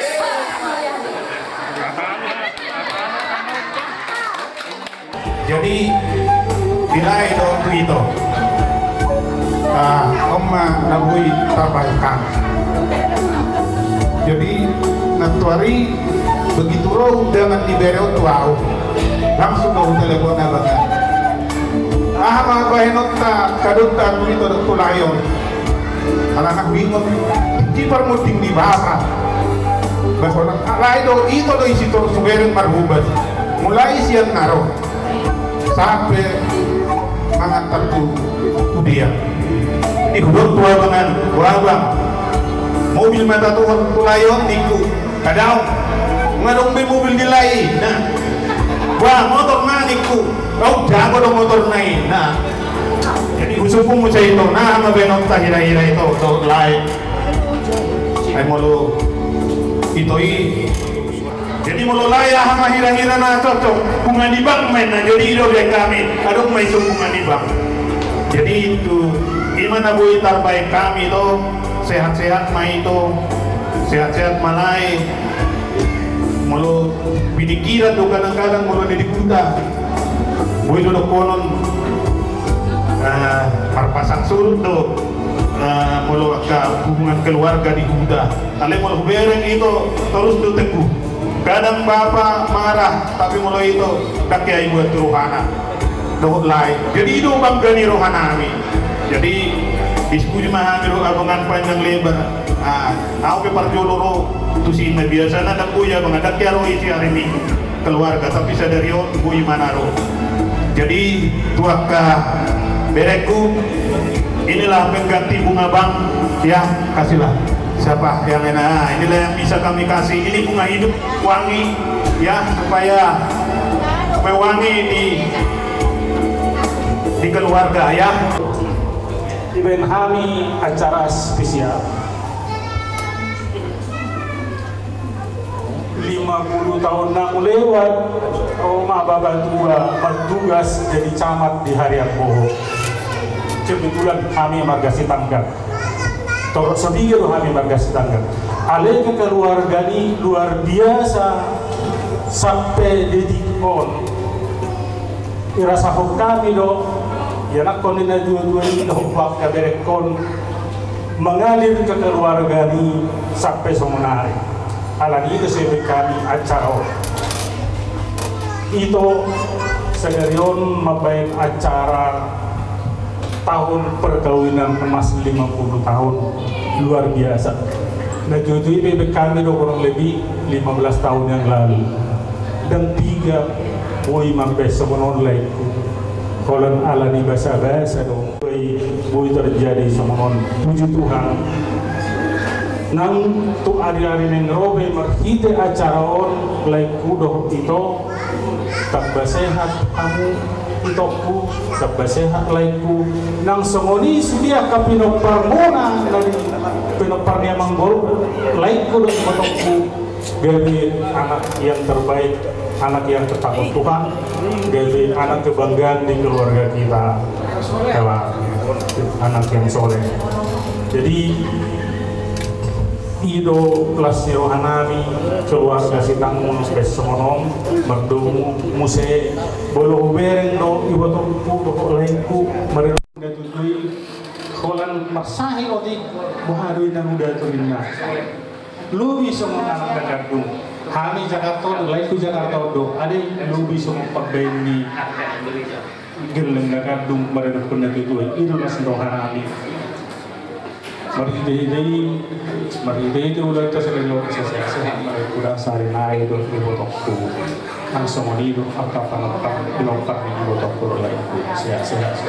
Jadi, dilae do tu ito. Ah, on ma na boi tabaen hami. Jadi, nantoari begitu ro undangan ni bere on tu au, langsung do hutelepon abangna. Aha ma bahenonta, kadonta tu ito dohot tu lae on? Ala na huingot, tingki parmunding ni bapa. Bah holan, alai do, ito do isi tor subereng marhubas. Mulai sian na ro sampe mangantar tu, tu dia. Di hudok tu abangan, "O abang, mobil ma tatuhor tu lae on," ningku. "Kada adong, nga adong be mobil ni lae i." Nah. "Bah, motor ma," ningku. "Au, jago do motorna i." Nah. Jadi husungkun muse ito, aha ma bahenonta hira-hira ito, tu lae. Ai molo ito i. Jadi molo lae aha ma hira-hira na cocok, bunga ni bank ma inna, jadi i do di hami, adong ma ito bunga ni bank. Jadi itu, i ma na boi tarbaen hami do, sehat-sehat ma ito, sehat-sehat ma lae. Molo pikiran do kadang-kadang molo di huta, boi do dohonon, eh, marpasang surut do, eh, molo angka hubungan keluarga di huta. Alai molo hubereng ito torus do teguh. Kadang bapa marah, tapi molo ito, ndang hea i buat tu rohana. Dohot lae. Jadi i do bangga ni rohanami. Jadi, diskusi ma hami dohot abang on panjang lebar. Ah, au pe parjolo ro tusi na biasana ndang boi abang, ndang hea ro i sian ari Minggu keluarga, tapi sadari on boi ma na ro. Jadi, tu angka berengku, inilah pengganti bunga bank, ya, kasihlah. Siapa yang enak? Ah, inilah yang bisa kami kasih. Ini bunga hidup, wangi, ya, supaya mewangi di, di keluarga, ya. Dibaen hami acara spesial. Lima puluh tahun na lewat, ro ma bapa tua martugas jadi camat di Harian Boho. Kebetulan hami marga Sitanggang. Torop so piga do hami marga Sitanggang. Alai keluarga ni luar biasa sampe detik on. Irasahon hami do, ianakhon ni na tua-tua i dohot angka berenghon mangalir kekeluargaan i sampe songon ari. Alani i do so dibaen hami acara on. Ito, sadari on mambaen acara tahun perkawinan emas lima puluh tahun, luar biasa. Na tua-tua i pe dibaen hami do kurang lebih lima belas tahun yang lalu. Ndang piga boi mambaen songon on laengku. Holan ala ni basa-basa do. Boi, boi terjadi songon on. Puji Tuhan. Nang tu ari-ari naeng ro pe marhite acara on laengku dohot ito. Tamba sehat hamu itongku, tamba sehat laengku. Nang songon i sude angka pinomparmuna, na di pinompar ni amang boru, laengku dohot ibotongku. Gabe anak yang terbaik, anak yang tertakut Tuhan, gabe anak kebanggaan di keluarga kita. Ela, anak yang soleh. Jadi, i do las ni rohanami, keluarga Sitanggang pe songon on, mardomu muse, molo hubereng do ibotongku dohot laengku, mardomu. Holan marsahi otik, boha do inna huda tu inna. Lobi songon anak na gandum. Hami Jakarta on, laengku Jakarta on do. Ade lobi songon pambaen ni gelleng na gandum, marhite na tua-tua i. I do las ni rohanami. Marhite-hite i, marhite-hite ulaonta sadari on, sehat-sehat, marhite-hite ulaon sahali nai do ibotongku. Nang songon i do angka panompar, pinompar ni ibotongku dohot laengku. Sehat-sehat.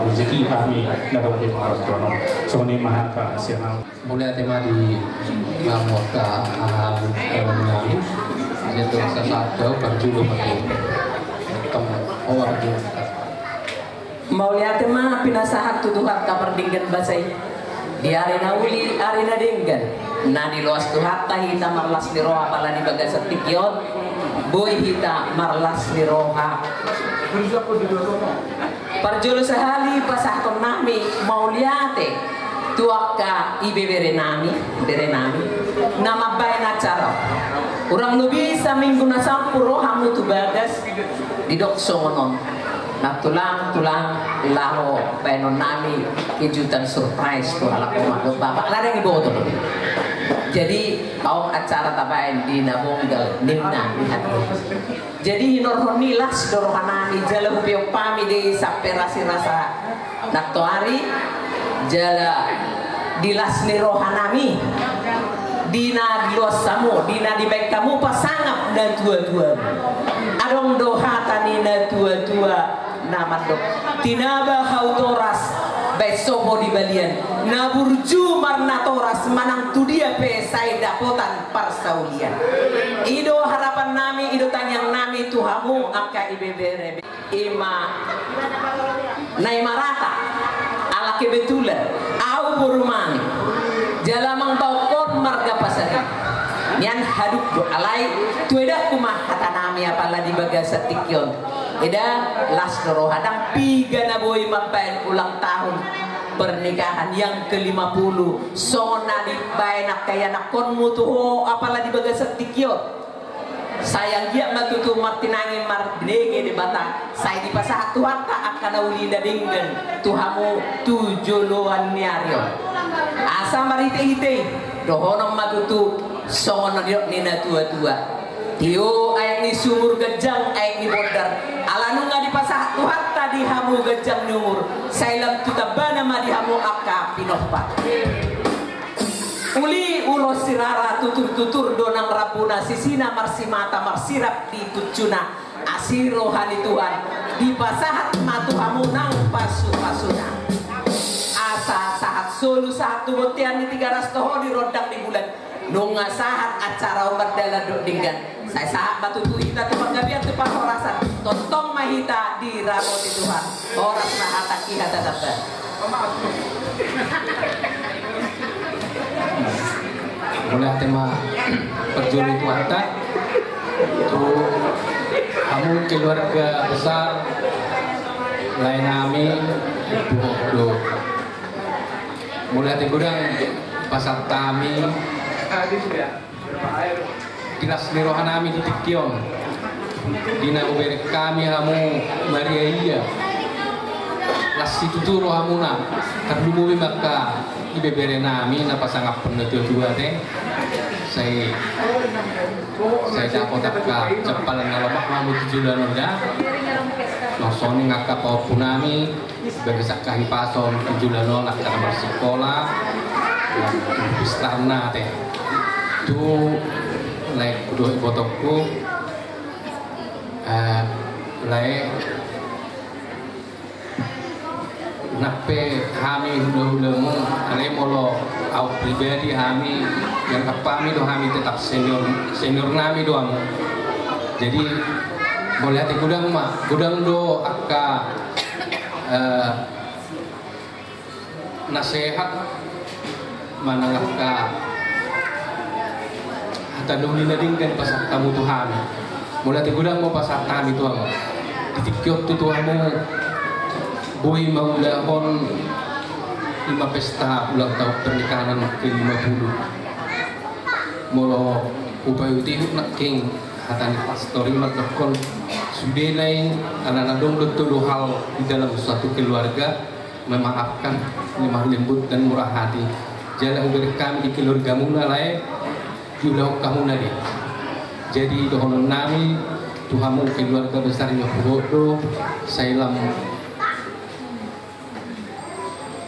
Rezeki hami na dong di pangarantoan on. Songon i ma hata sian au. Mauliate ma di hamu angka haha, haha, haha. Jadi tu rasa satu parjolo ma tu. Tong, oh, parjolo. Mauliate ma pinasahat tu Tuhanta pardenggan basa i. Di ari na uli, ari na denggan. Na niloas Tuhanta hita marlas ni roha apala di bagasan tingki on. Boi hita marlas ni roha. Parjolo sahali pasahaton nami mauliate tu angka ibebere nami, bere nami, na mambaen acara. Kurang lobi saminggu na sampulu ro hamu tu bagas, didok songon on. Na tulang, tulang, laho baenon nami kejutan surprise tu halak on, mandok bapak ladang iboto. Jadi, adong acara tabaen di na bonggal, ninna. Jadi hinorhon ni las do rohanami, jala hupeop hami do i sampe rasirasa nantoari, jala di las ni rohanami, di na diloas hamu, di na dibaen hamu pasangap na tua-tua. Adong do hata ni na tua-tua na mandok: Tinaba hau toras, baen sopo di balian, na burju marnatoras, manang tu dia pe sai dapotan parsaulian. I do harapan nami, i do tangiang nami tu hamu angka ibebere. I ma na i marata, ala kebetulan au boru Mani, jala amang baokkon marga Pasaribu. Nian haduk do, alai tu edangku ma hata nami apala di bagasan tingki on. Eda, las do roha, ndang piga na boi mambaen ulang tahun pernikahan yang ke lima puluh songon na dibaen angka ianakkonmu tu ho apala di bagasan tingki on. Sai anggiat ma tutu martinangi marbinege Debata, sai dipasahat Tuhanta angka na uli na denggan tu hamu tu joloan ni ari on. Asa marhite-hite i dohonon ma tutu songon na nidok ni na tua-tua: Tio aek ni sumur, ganjang aek ni bondar. Ala nunga dipasahat Tuhanta di hamu ganjang ni umur, sai lam tu tambana ma di hamu angka pinompar. Uli ulos sirara, tutur-tutur do nang rambuna, sisina marsimata marsirap di puncuna. Asi roha ni Tuhan, dipasahat ma tu hamu nang pasu-pasuna. Asa sahat solu, sahat tu bontean ni Tigaras, toho di rondang ni bulan. Nunga sahat acara on mardalan dohot denggan, sai sahat ma tutu hita tu panggabean, tu parhorasan. Tongtong ma hita diramoti Tuhan. Horas ma hatangki, hata tamba. Mauliate ma parjolo tu Tuhanta, tu hamu keluarga besar lae nami, tu Ompu. Mauliate godang pasahat hami di las ni roha nami di tingki on, di na hubereng hami hamu marria ia. Las situtu rohamuna, tarlumobi ma angka ibebere nami na pasangaphon na tua-tua te. Sai, sai dapot angka jampalan na lomak ma hamu tu joloan on da. Songon i angka pahompu nami, bagas angka hipason tu joloan on, angka na marsikola, pistarna te. Tu laengku dohot ibotongku, eh, lae, nang pe hami hula-hulamu, alai molo au pribadi hami, yang apa hami do, hami tetap senior, senior nami do hamu. Jadi mauliate godang ma, godang do angka, eh, nasehat manang angka hata doli na denggan pasahat hamu tu hami. Mauliate godang ma pasahat hami tu hamu. Di tingki on tutu hamu boi mangulahon ima pesta ulang tahun pernikahan ke lima puluh. Molo hupaihut-ihut nangkin hata ni pastor i mandokkon, sude nai ala na adong do tolu hal di dalam suatu keluarga, memaafkan, lemah lembut, dan murah hati. Jala hubereng hami di keluargamuna lae, diulahon hamuna do i. Jadi dohonon nami tu hamu keluarga besar ni Ompu Hot do, sai lam,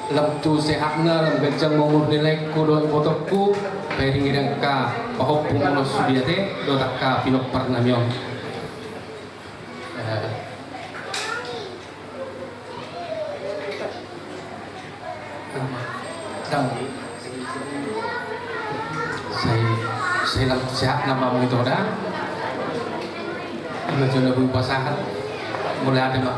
lam tu sehatna, lam ganjang ma umur ni laengku dohot ibotongku, pairing-iring angka pahompu muna sude ate, dohot angka pinompar nami on. Eh, Dang. Sai, sai lam sehat nama mangitong da. Ima jolo boi pasahat. Mauliate ma.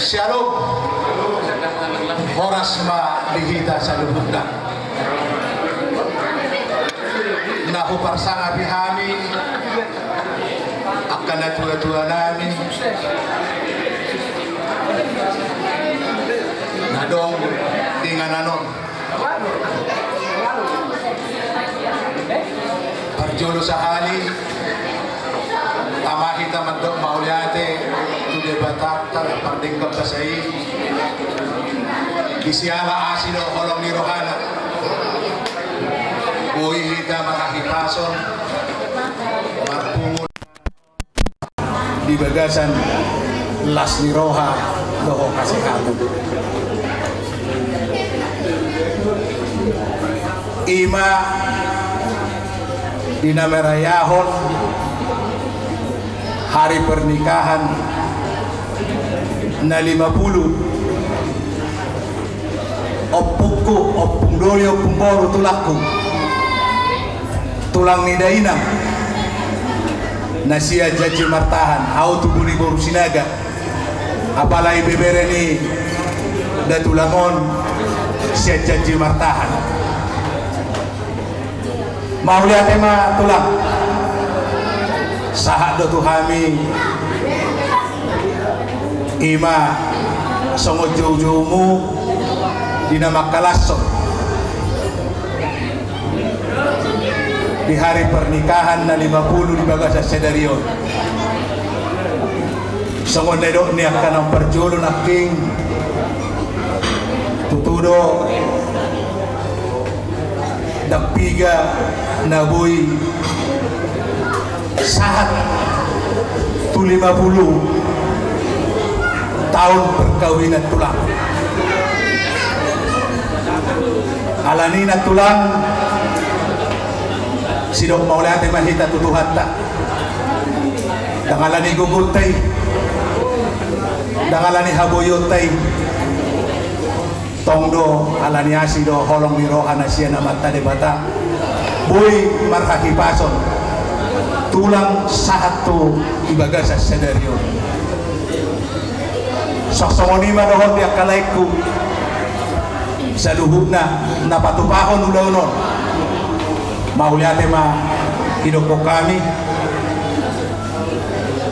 Syalom. Horas ma di hita saluhutna. Na huparsangapi hami angka natuatua nami na adong di inganan on. Parjolo sahali, tama hita mandok mauliate tu Debata Pardenggan Basa i, di siala asi dohot holong ni rohana, boi hita marhahipason, marpungu di bagasan las ni roha dohot hasehatan. I ma di na marayahon hari pernikahan na lima pulu, ompungku, ompung doli, ompung boru, tulangku, tulang ni dainang na sian Janji Martahan, au tubu ni boru Sinaga, apala ibebere ni datulang on sian Janji Martahan. Mauliate ma tulang. Sahat do tu hami i ma songon joujoumu di na mangkalashon di hari pernikahan na lima pulu di bagasan sadari on. Songon na nidok ni angka na parjolo nangkin, tutu do ndang piga na boi sahat tu lima pulu taon perkawinan tulang. Alani i nantulang, sidok mauliate ma hita tu Tuhanta. Ndang alani gogonta i, ndang alani haboionta i, tong do alani asi dohot holong ni roha na sian Amanta Debata, boi marhahipason tulang sahat tu di bagasan sadari on. Songon i ma dohot di angka laengku saluhutna na patupahon ulaon on. Mauliate ma didokkon hami.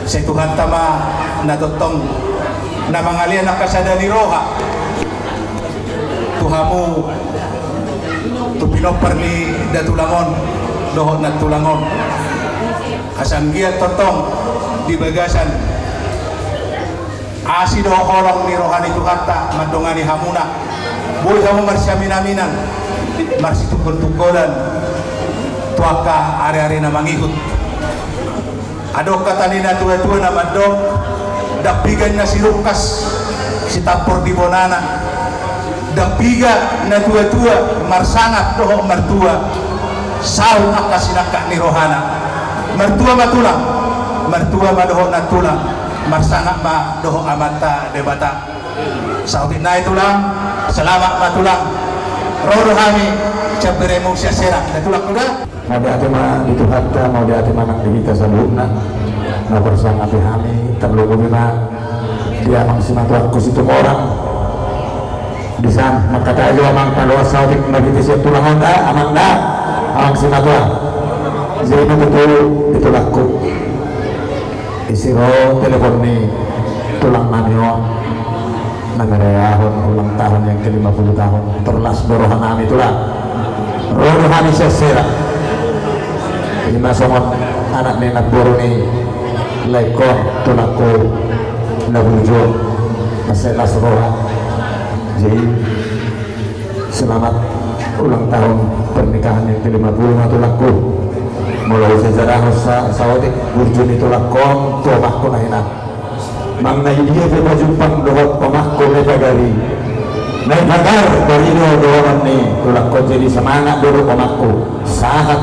Sai Tuhanta ma na tongtong na mangalean angka sada ni roha tu hamu, tu pinompar ni datulang on dohot nantulang on. Asa anggiat tongtong di bagasan asi dohot holong ni roha ni Tuhanta mandongani hamuna, boi hamu marsiaminaminan, marsitungkoltungkolan tu angka ariari na mangihut. Adong hata ni natuatua na mandok, ndang piga na sirungkas sitampor di bonana. Ndang piga natuatua marsangap dohot martua, saut angka sinangkap ni rohana. Martua ma tulang, martua ma dohot nantulang, marsangap ma dohot Amanta Debata. Saotik nai tulang, selamat ma tulang. Ro do hami sian beremu sian Serang, da tulang kuda. Mauliate ma di Tuhanta, mauliate ma nang di hita saluhutna na marsangapi hami, tarlumobi ma di amang simatuangku Situmorang. Di san mangkatai jo amang paloas saotik marhite sian tulang on da, amang da, amang simatua. Jadi na tutu di tulangku. Isi ro telepon ni tulang nami on na marayahon ulang tahun yang ke lima puluh tahun. Tor las do roha nami tulang. Ro do hami sian Sera. Ima songon anak ni namboru ni laengkon tulangku na burju on. Mansai las roha. Jadi selamat ulang tahun pernikahan yang ke lima puluh ma tulangku. Molo husejarahon sa, saotik burju ni tulangkon tu omangku na hina. Manang na i dia pe pajumpang dohot omangku na i pagari. Na i pagar gari do dohonon ni tulangkon, jadi semangat do dohot omangku. Sahat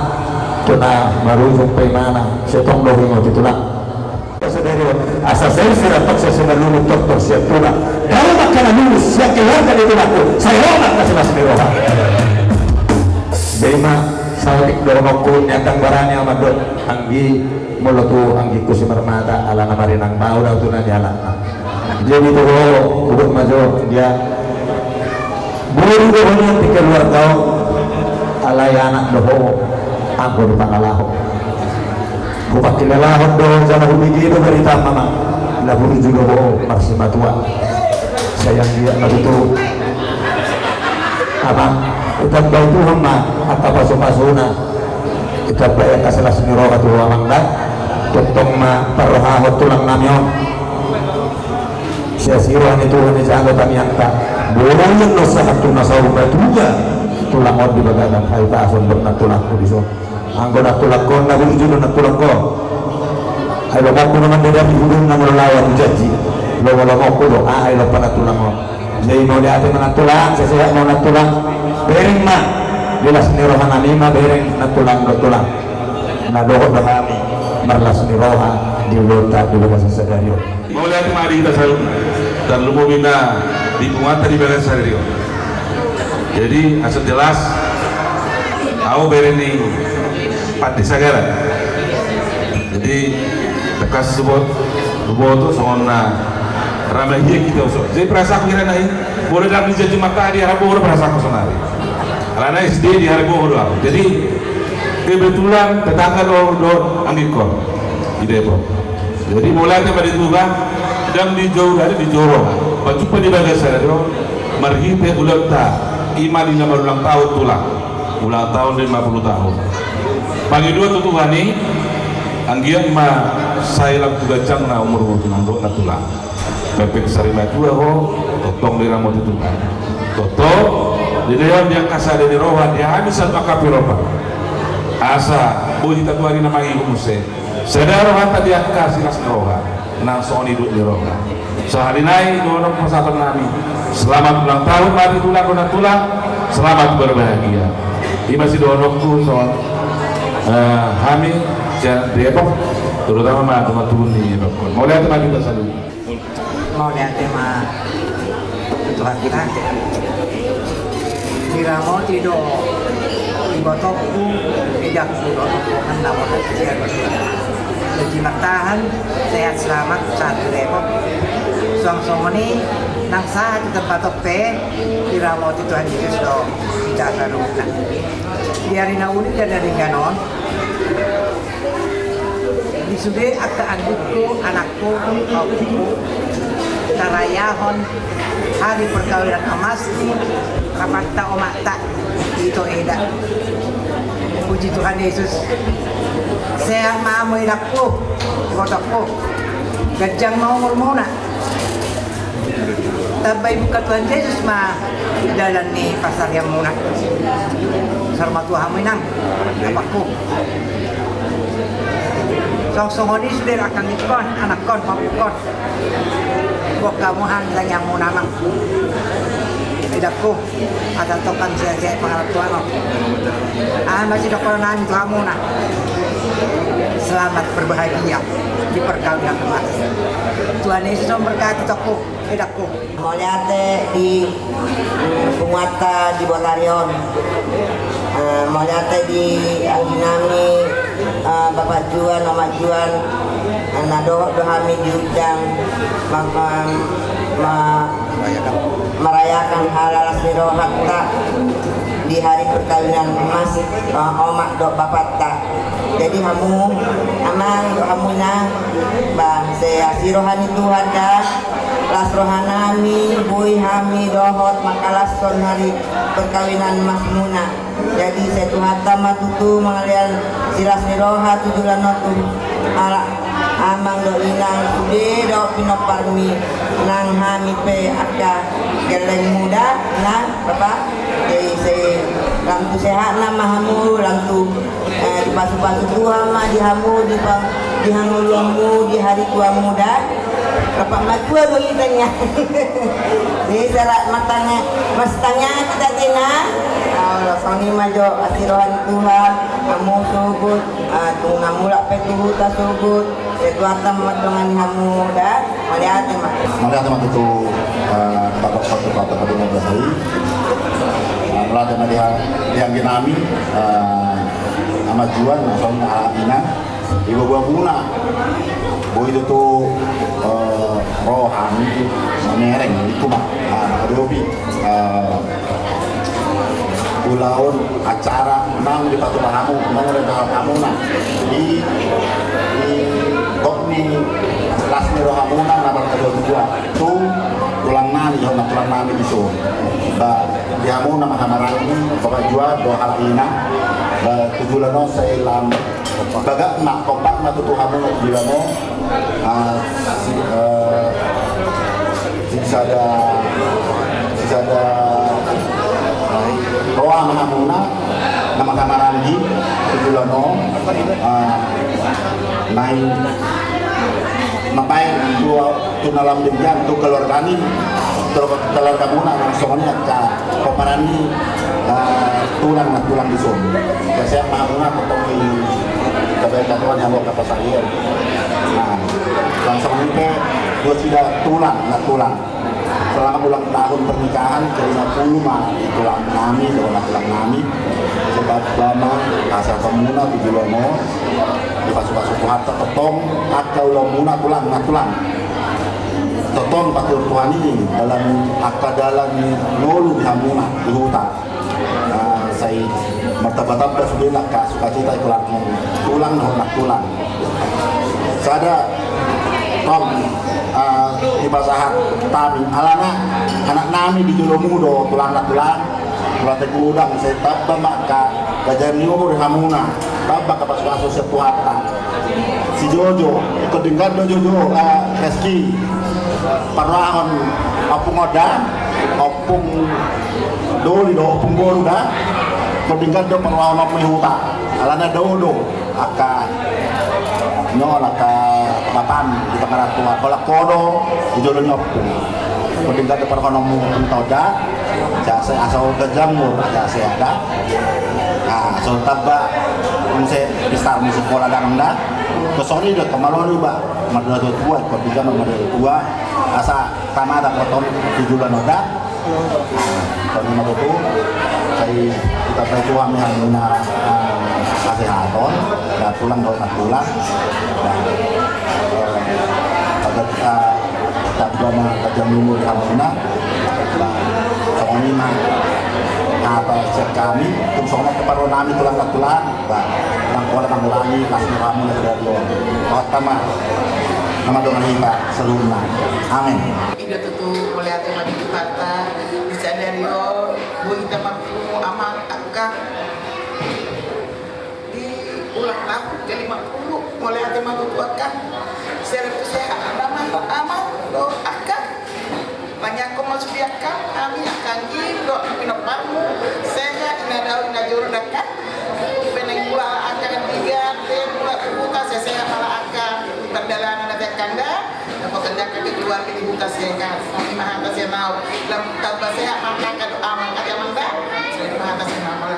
tu na marujung pe imana, sai tong do huingot i tulang. Sadari on, asa sai siratok sai simalungun tortor sian tulang. Dao ma angka na lulus sian keluarga ni tulangku, sai ro ma angka silas ni roha. Jadi ma, saotik dohononku, nian ndang barani au mandok anggi, molo tu anggingku Simarmata, alana marinang baoa do au tu na nialanna. Jadi tu ho, huboto ma jo dia. Boru do ho nian di keluarga on, alai anak do ho, anggo di pangalaho. Hupangkilalahon do jala hubege do barita, amang, na burju do ho marsimatua. Sai anggiat ma tutu, amang, itambai Tuhan ma angka pasupasuna. Itambai angka silas ni roha tu ho, amang da. Tongtong ma parrohahon tulang nami on. Siasi roha ni Tuhan i jalo tangiangta. Boi annon sahat tu na saur matua tulang on di bagasan hahipason, dok nantulangku dison. Anggo nantulangkon na burju do nantulangkon. Ai lomoku na mandadari hudon na molo laho tu janji. Lomolomongku do aha i lompa nantulang on. Jadi mauliate ma nantulang, sehat-sehat ma nantulang. Bereng ma di las ni roha nami, ma bereng nantulang dohot tulang. Na dohot do hami marlas ni roha di ulaonta di bagasan sadari on. Mauliate ma di hita saluhutna, tarlumobi na di punguanta di bagasan sadari on. Jadi asa jelas, au bere ni Pande Sagara. Jadi tangkas huboto songon na ramai hita on. Jadi perasaanku hira na i, molo ndang dijanji Marta di Harboho do perasaanku sonari. Alana S D di Harboho do au. Jadi kebetulan tetangga do, do anggingkon di Depok. Jadi mauliate ma di Tuhan, ndang dijou dohot dijou roha, pajumpa di bagasan sadari on marhite ulaonta, ima di na marulang tahun tulang, ulang tahun lima puluh tahun. Pangidoan tu Tuhan i, anggiat ma sai lam tu ganjangna umurmu tulang, dok nantulang. Pepet sari matua ho, tongtong diramoti Tuhan. Tongtong dilehon di angka sada ni roha di hami saluhut angka pinomparmu. Asa boi hita tu ari na mangihut muse. Sada rohanta di angka silas ni roha, nang songon i dohot ni roha. Sahali nai dohonon pasahaton nami, selamat ulang tahun ma di tulang dohot nantulang. Selamat berbahagia. Ima sidohononku songon, eh, hami sian Depok, terutama ma dongan tubu ni Depok. Mauliate ma di hita saluhut. Mauliate ma tu Tuhanta. Diramoti do ibotongku, edangku dohot ompungku na marhasian. Jadi martahan, sehat selamat sahat tu Depok. Suang songon i, nang sahat di tempat on pe, diramoti Tuhan Jesus do hita saluhutna. Di ari na uli dan na denggan on, di sude angka anggingku, anakku, ompungku, tarayahon hari perkawinan emas ni amanta, omanta, ito eda. Puji Tuhan Yesus. Sehat ma hamu edangku, ibotongku. Ganjang ma umurmuna. Tamba dibuka Tuhan Jesus ma dalan ni pansarianmuna. Saur matua hamu inang, apangku. Suang songon i sude angka anggingkon, anakkon, ompungkon. Gok hamu han tangiangmuna, amang, edangku. Asa tongtong sehat-sehat pangarantoan on. Aha ma sidohonon nami tu hamuna? Selamat berbahagia di perkawinan emas. Tuhan Yesus memberkati, tongku, edangku. Mauliate di, mm, punguanta di Botari on. Eh, mauliate di anggi nami, eh, Bapak Juan, Amak Juan, eh, na dohot do hami diundang ma-, ma-, ma-, merayakan hari las ni rohanta di hari perkawinan emas, eh, omak dohot bapakta. Jadi hamu amang dohot hamu inang, ba sai asi roha ni Tuhan da, las roha nami, boi hami dohot mangkalashon hari perkawinan emasmuna. Jadi sai Tuhanta ma tutu mangalean silas ni roha tu joloan on tu halak amang dohot inang sude dohot pinomparmi, nang hami pe angka gellengmu da, nang Bapak. Jadi sai lam tu sehatna ma hamu, lam tu, eh, dipasupasu Tuhan ma di hamu, di pa-, di hangoluanmu, di hari tuamu da. Dapat matua do hita nia. Jadi syarat matanya, mas tanya kita tina. Alah, songon i ma jo asi roha ni Tuhan, hamu sogot, ah, tung na mulak pe tu huta sogot, sai Tuhanta mandongani hamu da. Mauliate ma. Mauliate ma tutu, eh, Bapak Wali Kota Padang Basa i. Ah, mauliate ma di ha-, di anggi nami, eh, Amak Juan, na songon i, ah, inang. Di boaboamuna, boi tutu, eh, ro hami mamereng, itu ma, ah, adopi, eh, ulaon acara nang dipatupa hamu, nang dipatupa hamuna. Di, di gok ni las ni rohamuna na martadua-dua. Tu tulang nami, jo na tulang nami di son. Ba, di hamuna ma hamaranggi, Bapak Juan, dohot halak inang. Ba, tu joloan on sai lam bagak ma, kompak ma tutu hamuna tu joloan on. Ah, si-, eh, sisada, sisada roha ma hamuna, na manghamaranggi tu joloan on. Ah, naeng mambaen tu, tu na lam denggan tu keluargami, tu keluargamuna, nang songon i angka pomparan ni, eh, tulang na tulang di son. Sehat ma hamuna, tongtong i tabaen Tuhan i hamu angka parsaripeon. Nah, langsung i pe, buat sida tulang na tulang. Selamat ulang tahun pernikahan ke lima puluh ma di tulang nami, dohot na tulang nami. Sehat ma, asa hamuna tu joloan on. Dipasupasu Tuhanta tongtong angka ulaonmuna tulang na tulang. Tongtong patuduhon Tuhan i dalan angka dalan ni ngolu di hamuna di huta. Ah, sai martambatamba sude angka sukacita i tulang, tulang dohot na tulang. Sada tong, ah, dipasahat hami alana anak nami di jolomu do tulang na tulang. Mauliate godang, sai tamba ma angka ganjang ni umur di hamuna, tamba angka pasupasu sian Tuhanta. Si Jojo, ingkon denggan do Jojo, ah, Reski. Parrohahon ompung on da, ompung doli do, ompung boru da. Ingkon denggan do parrohahononmu di huta. Alana dao do angka, no, angka bapam di tonga rantuan. Holan ho do di jolo ni ompung. Ingkon denggan do parrohahononmu di huta on da. Asa, asa ganjang umur, asa sehat da. Nah, so tamba muse pistar muse pola damang da. Songon i do, tong malo niba. Mardalan tua, ingkon denggan mardalan tua. Asa tama da parrohahon tu joloan on da. Songon i ma tutu. Sai ditambai Tuhan ma hamuna, ah, hasehaton. Tulang dohot na tulang. Agar, ah, tamba ma ganjang umur di hamuna. Songon i ma hata sian hami, tung songon i ma parrohahon nami tulang na tulang. Ba, nang pola mangurangi las ni rohamuna sadari on. Rohanta ma na mandongani hita saluhutna. Amin. I do tutu, mauliate ma di Tuhanta, di sadari on boi hita marpungu amang angka di ulang tahun ke lima puluh, mauliate ma tutu angka. Sehat tu sehat amang, amang dohot angka. Mangiangkon ma sude angka, hami angka anggi dohot pinomparmu, sehat, ina dao ina jolo da angka. Pe naeng mulak angka di gate, mulak tu huta, sai sehat ma angka. Pardalanan na sehat angka, dapot angka keluarga di huta sehat. Songon i ma hata sian ahu, lam tamba sehat ma angka dohot amang, ate amang da. Songon i ma hata sian ahu.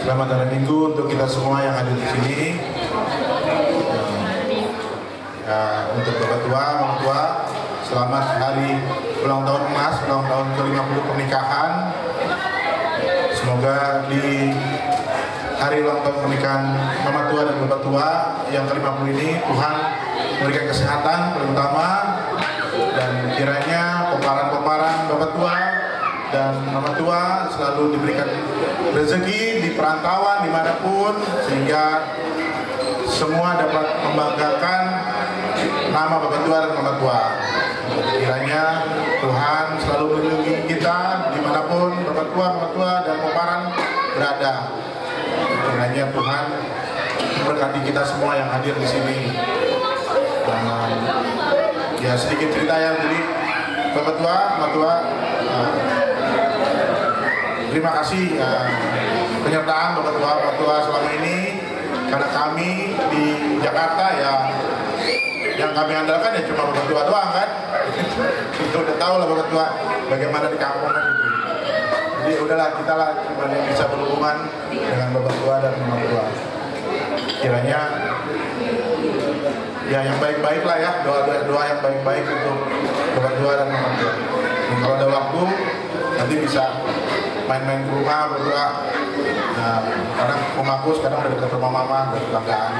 Selamat hari Minggu untuk kita semua yang hadir di sini. Ya, untuk bapak tua, mama tua, selamat hari ulang tahun emas, ulang tahun ke lima puluh pernikahan. Semoga Semoga di hari ulang tahun pernikahan Mama Tua dan Bapak Tua yang kelima puluh ini, Tuhan memberikan kesehatan terutama, dan kiranya pomparan-pomparan Bapak Tua dan Mama Tua selalu diberikan rezeki di perantauan dimanapun, sehingga semua dapat membanggakan nama Bapak Tua dan Mama Tua. Kiranya Tuhan selalu melindungi kita dimanapun Bapak Tua, Mama Tua, dan pomparan berada. Kiranya Tuhan berkati kita semua yang hadir di sini. Dan, ya, sedikit cerita ya, jadi Bapak Tua, Mama Tua, eh, terima kasih, eh, penyertaan Bapak Tua, Mama Tua selama ini. Karena kami di Jakarta, ya, yang kami andalkan ya cuma Bapak Tua doang, kan. Kita udah tahu lah Bapak Tua bagaimana di kampung, kan, gitu. Jadi udahlah, kita lah cuma yang bisa berhubungan dengan Bapak Tua dan Mama Tua. Kiranya, ya, yang baik-baik lah, ya, doa, doa, doa yang baik-baik untuk Bapak Tua dan Mama Tua. Dan kalau ada waktu, nanti bisa main-main ke rumah berdua. Nah, karena rumahku sekarang udah dekat rumah Mama, udah tetanggaan.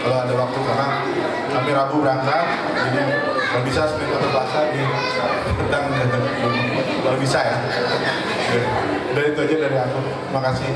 Kalau ada waktu, karena kami Rabu berangkat, jadi kalau bisa Senin atau Selasa di petang, kalau bisa, ya. Udah, itu aja dari aku. Makasih.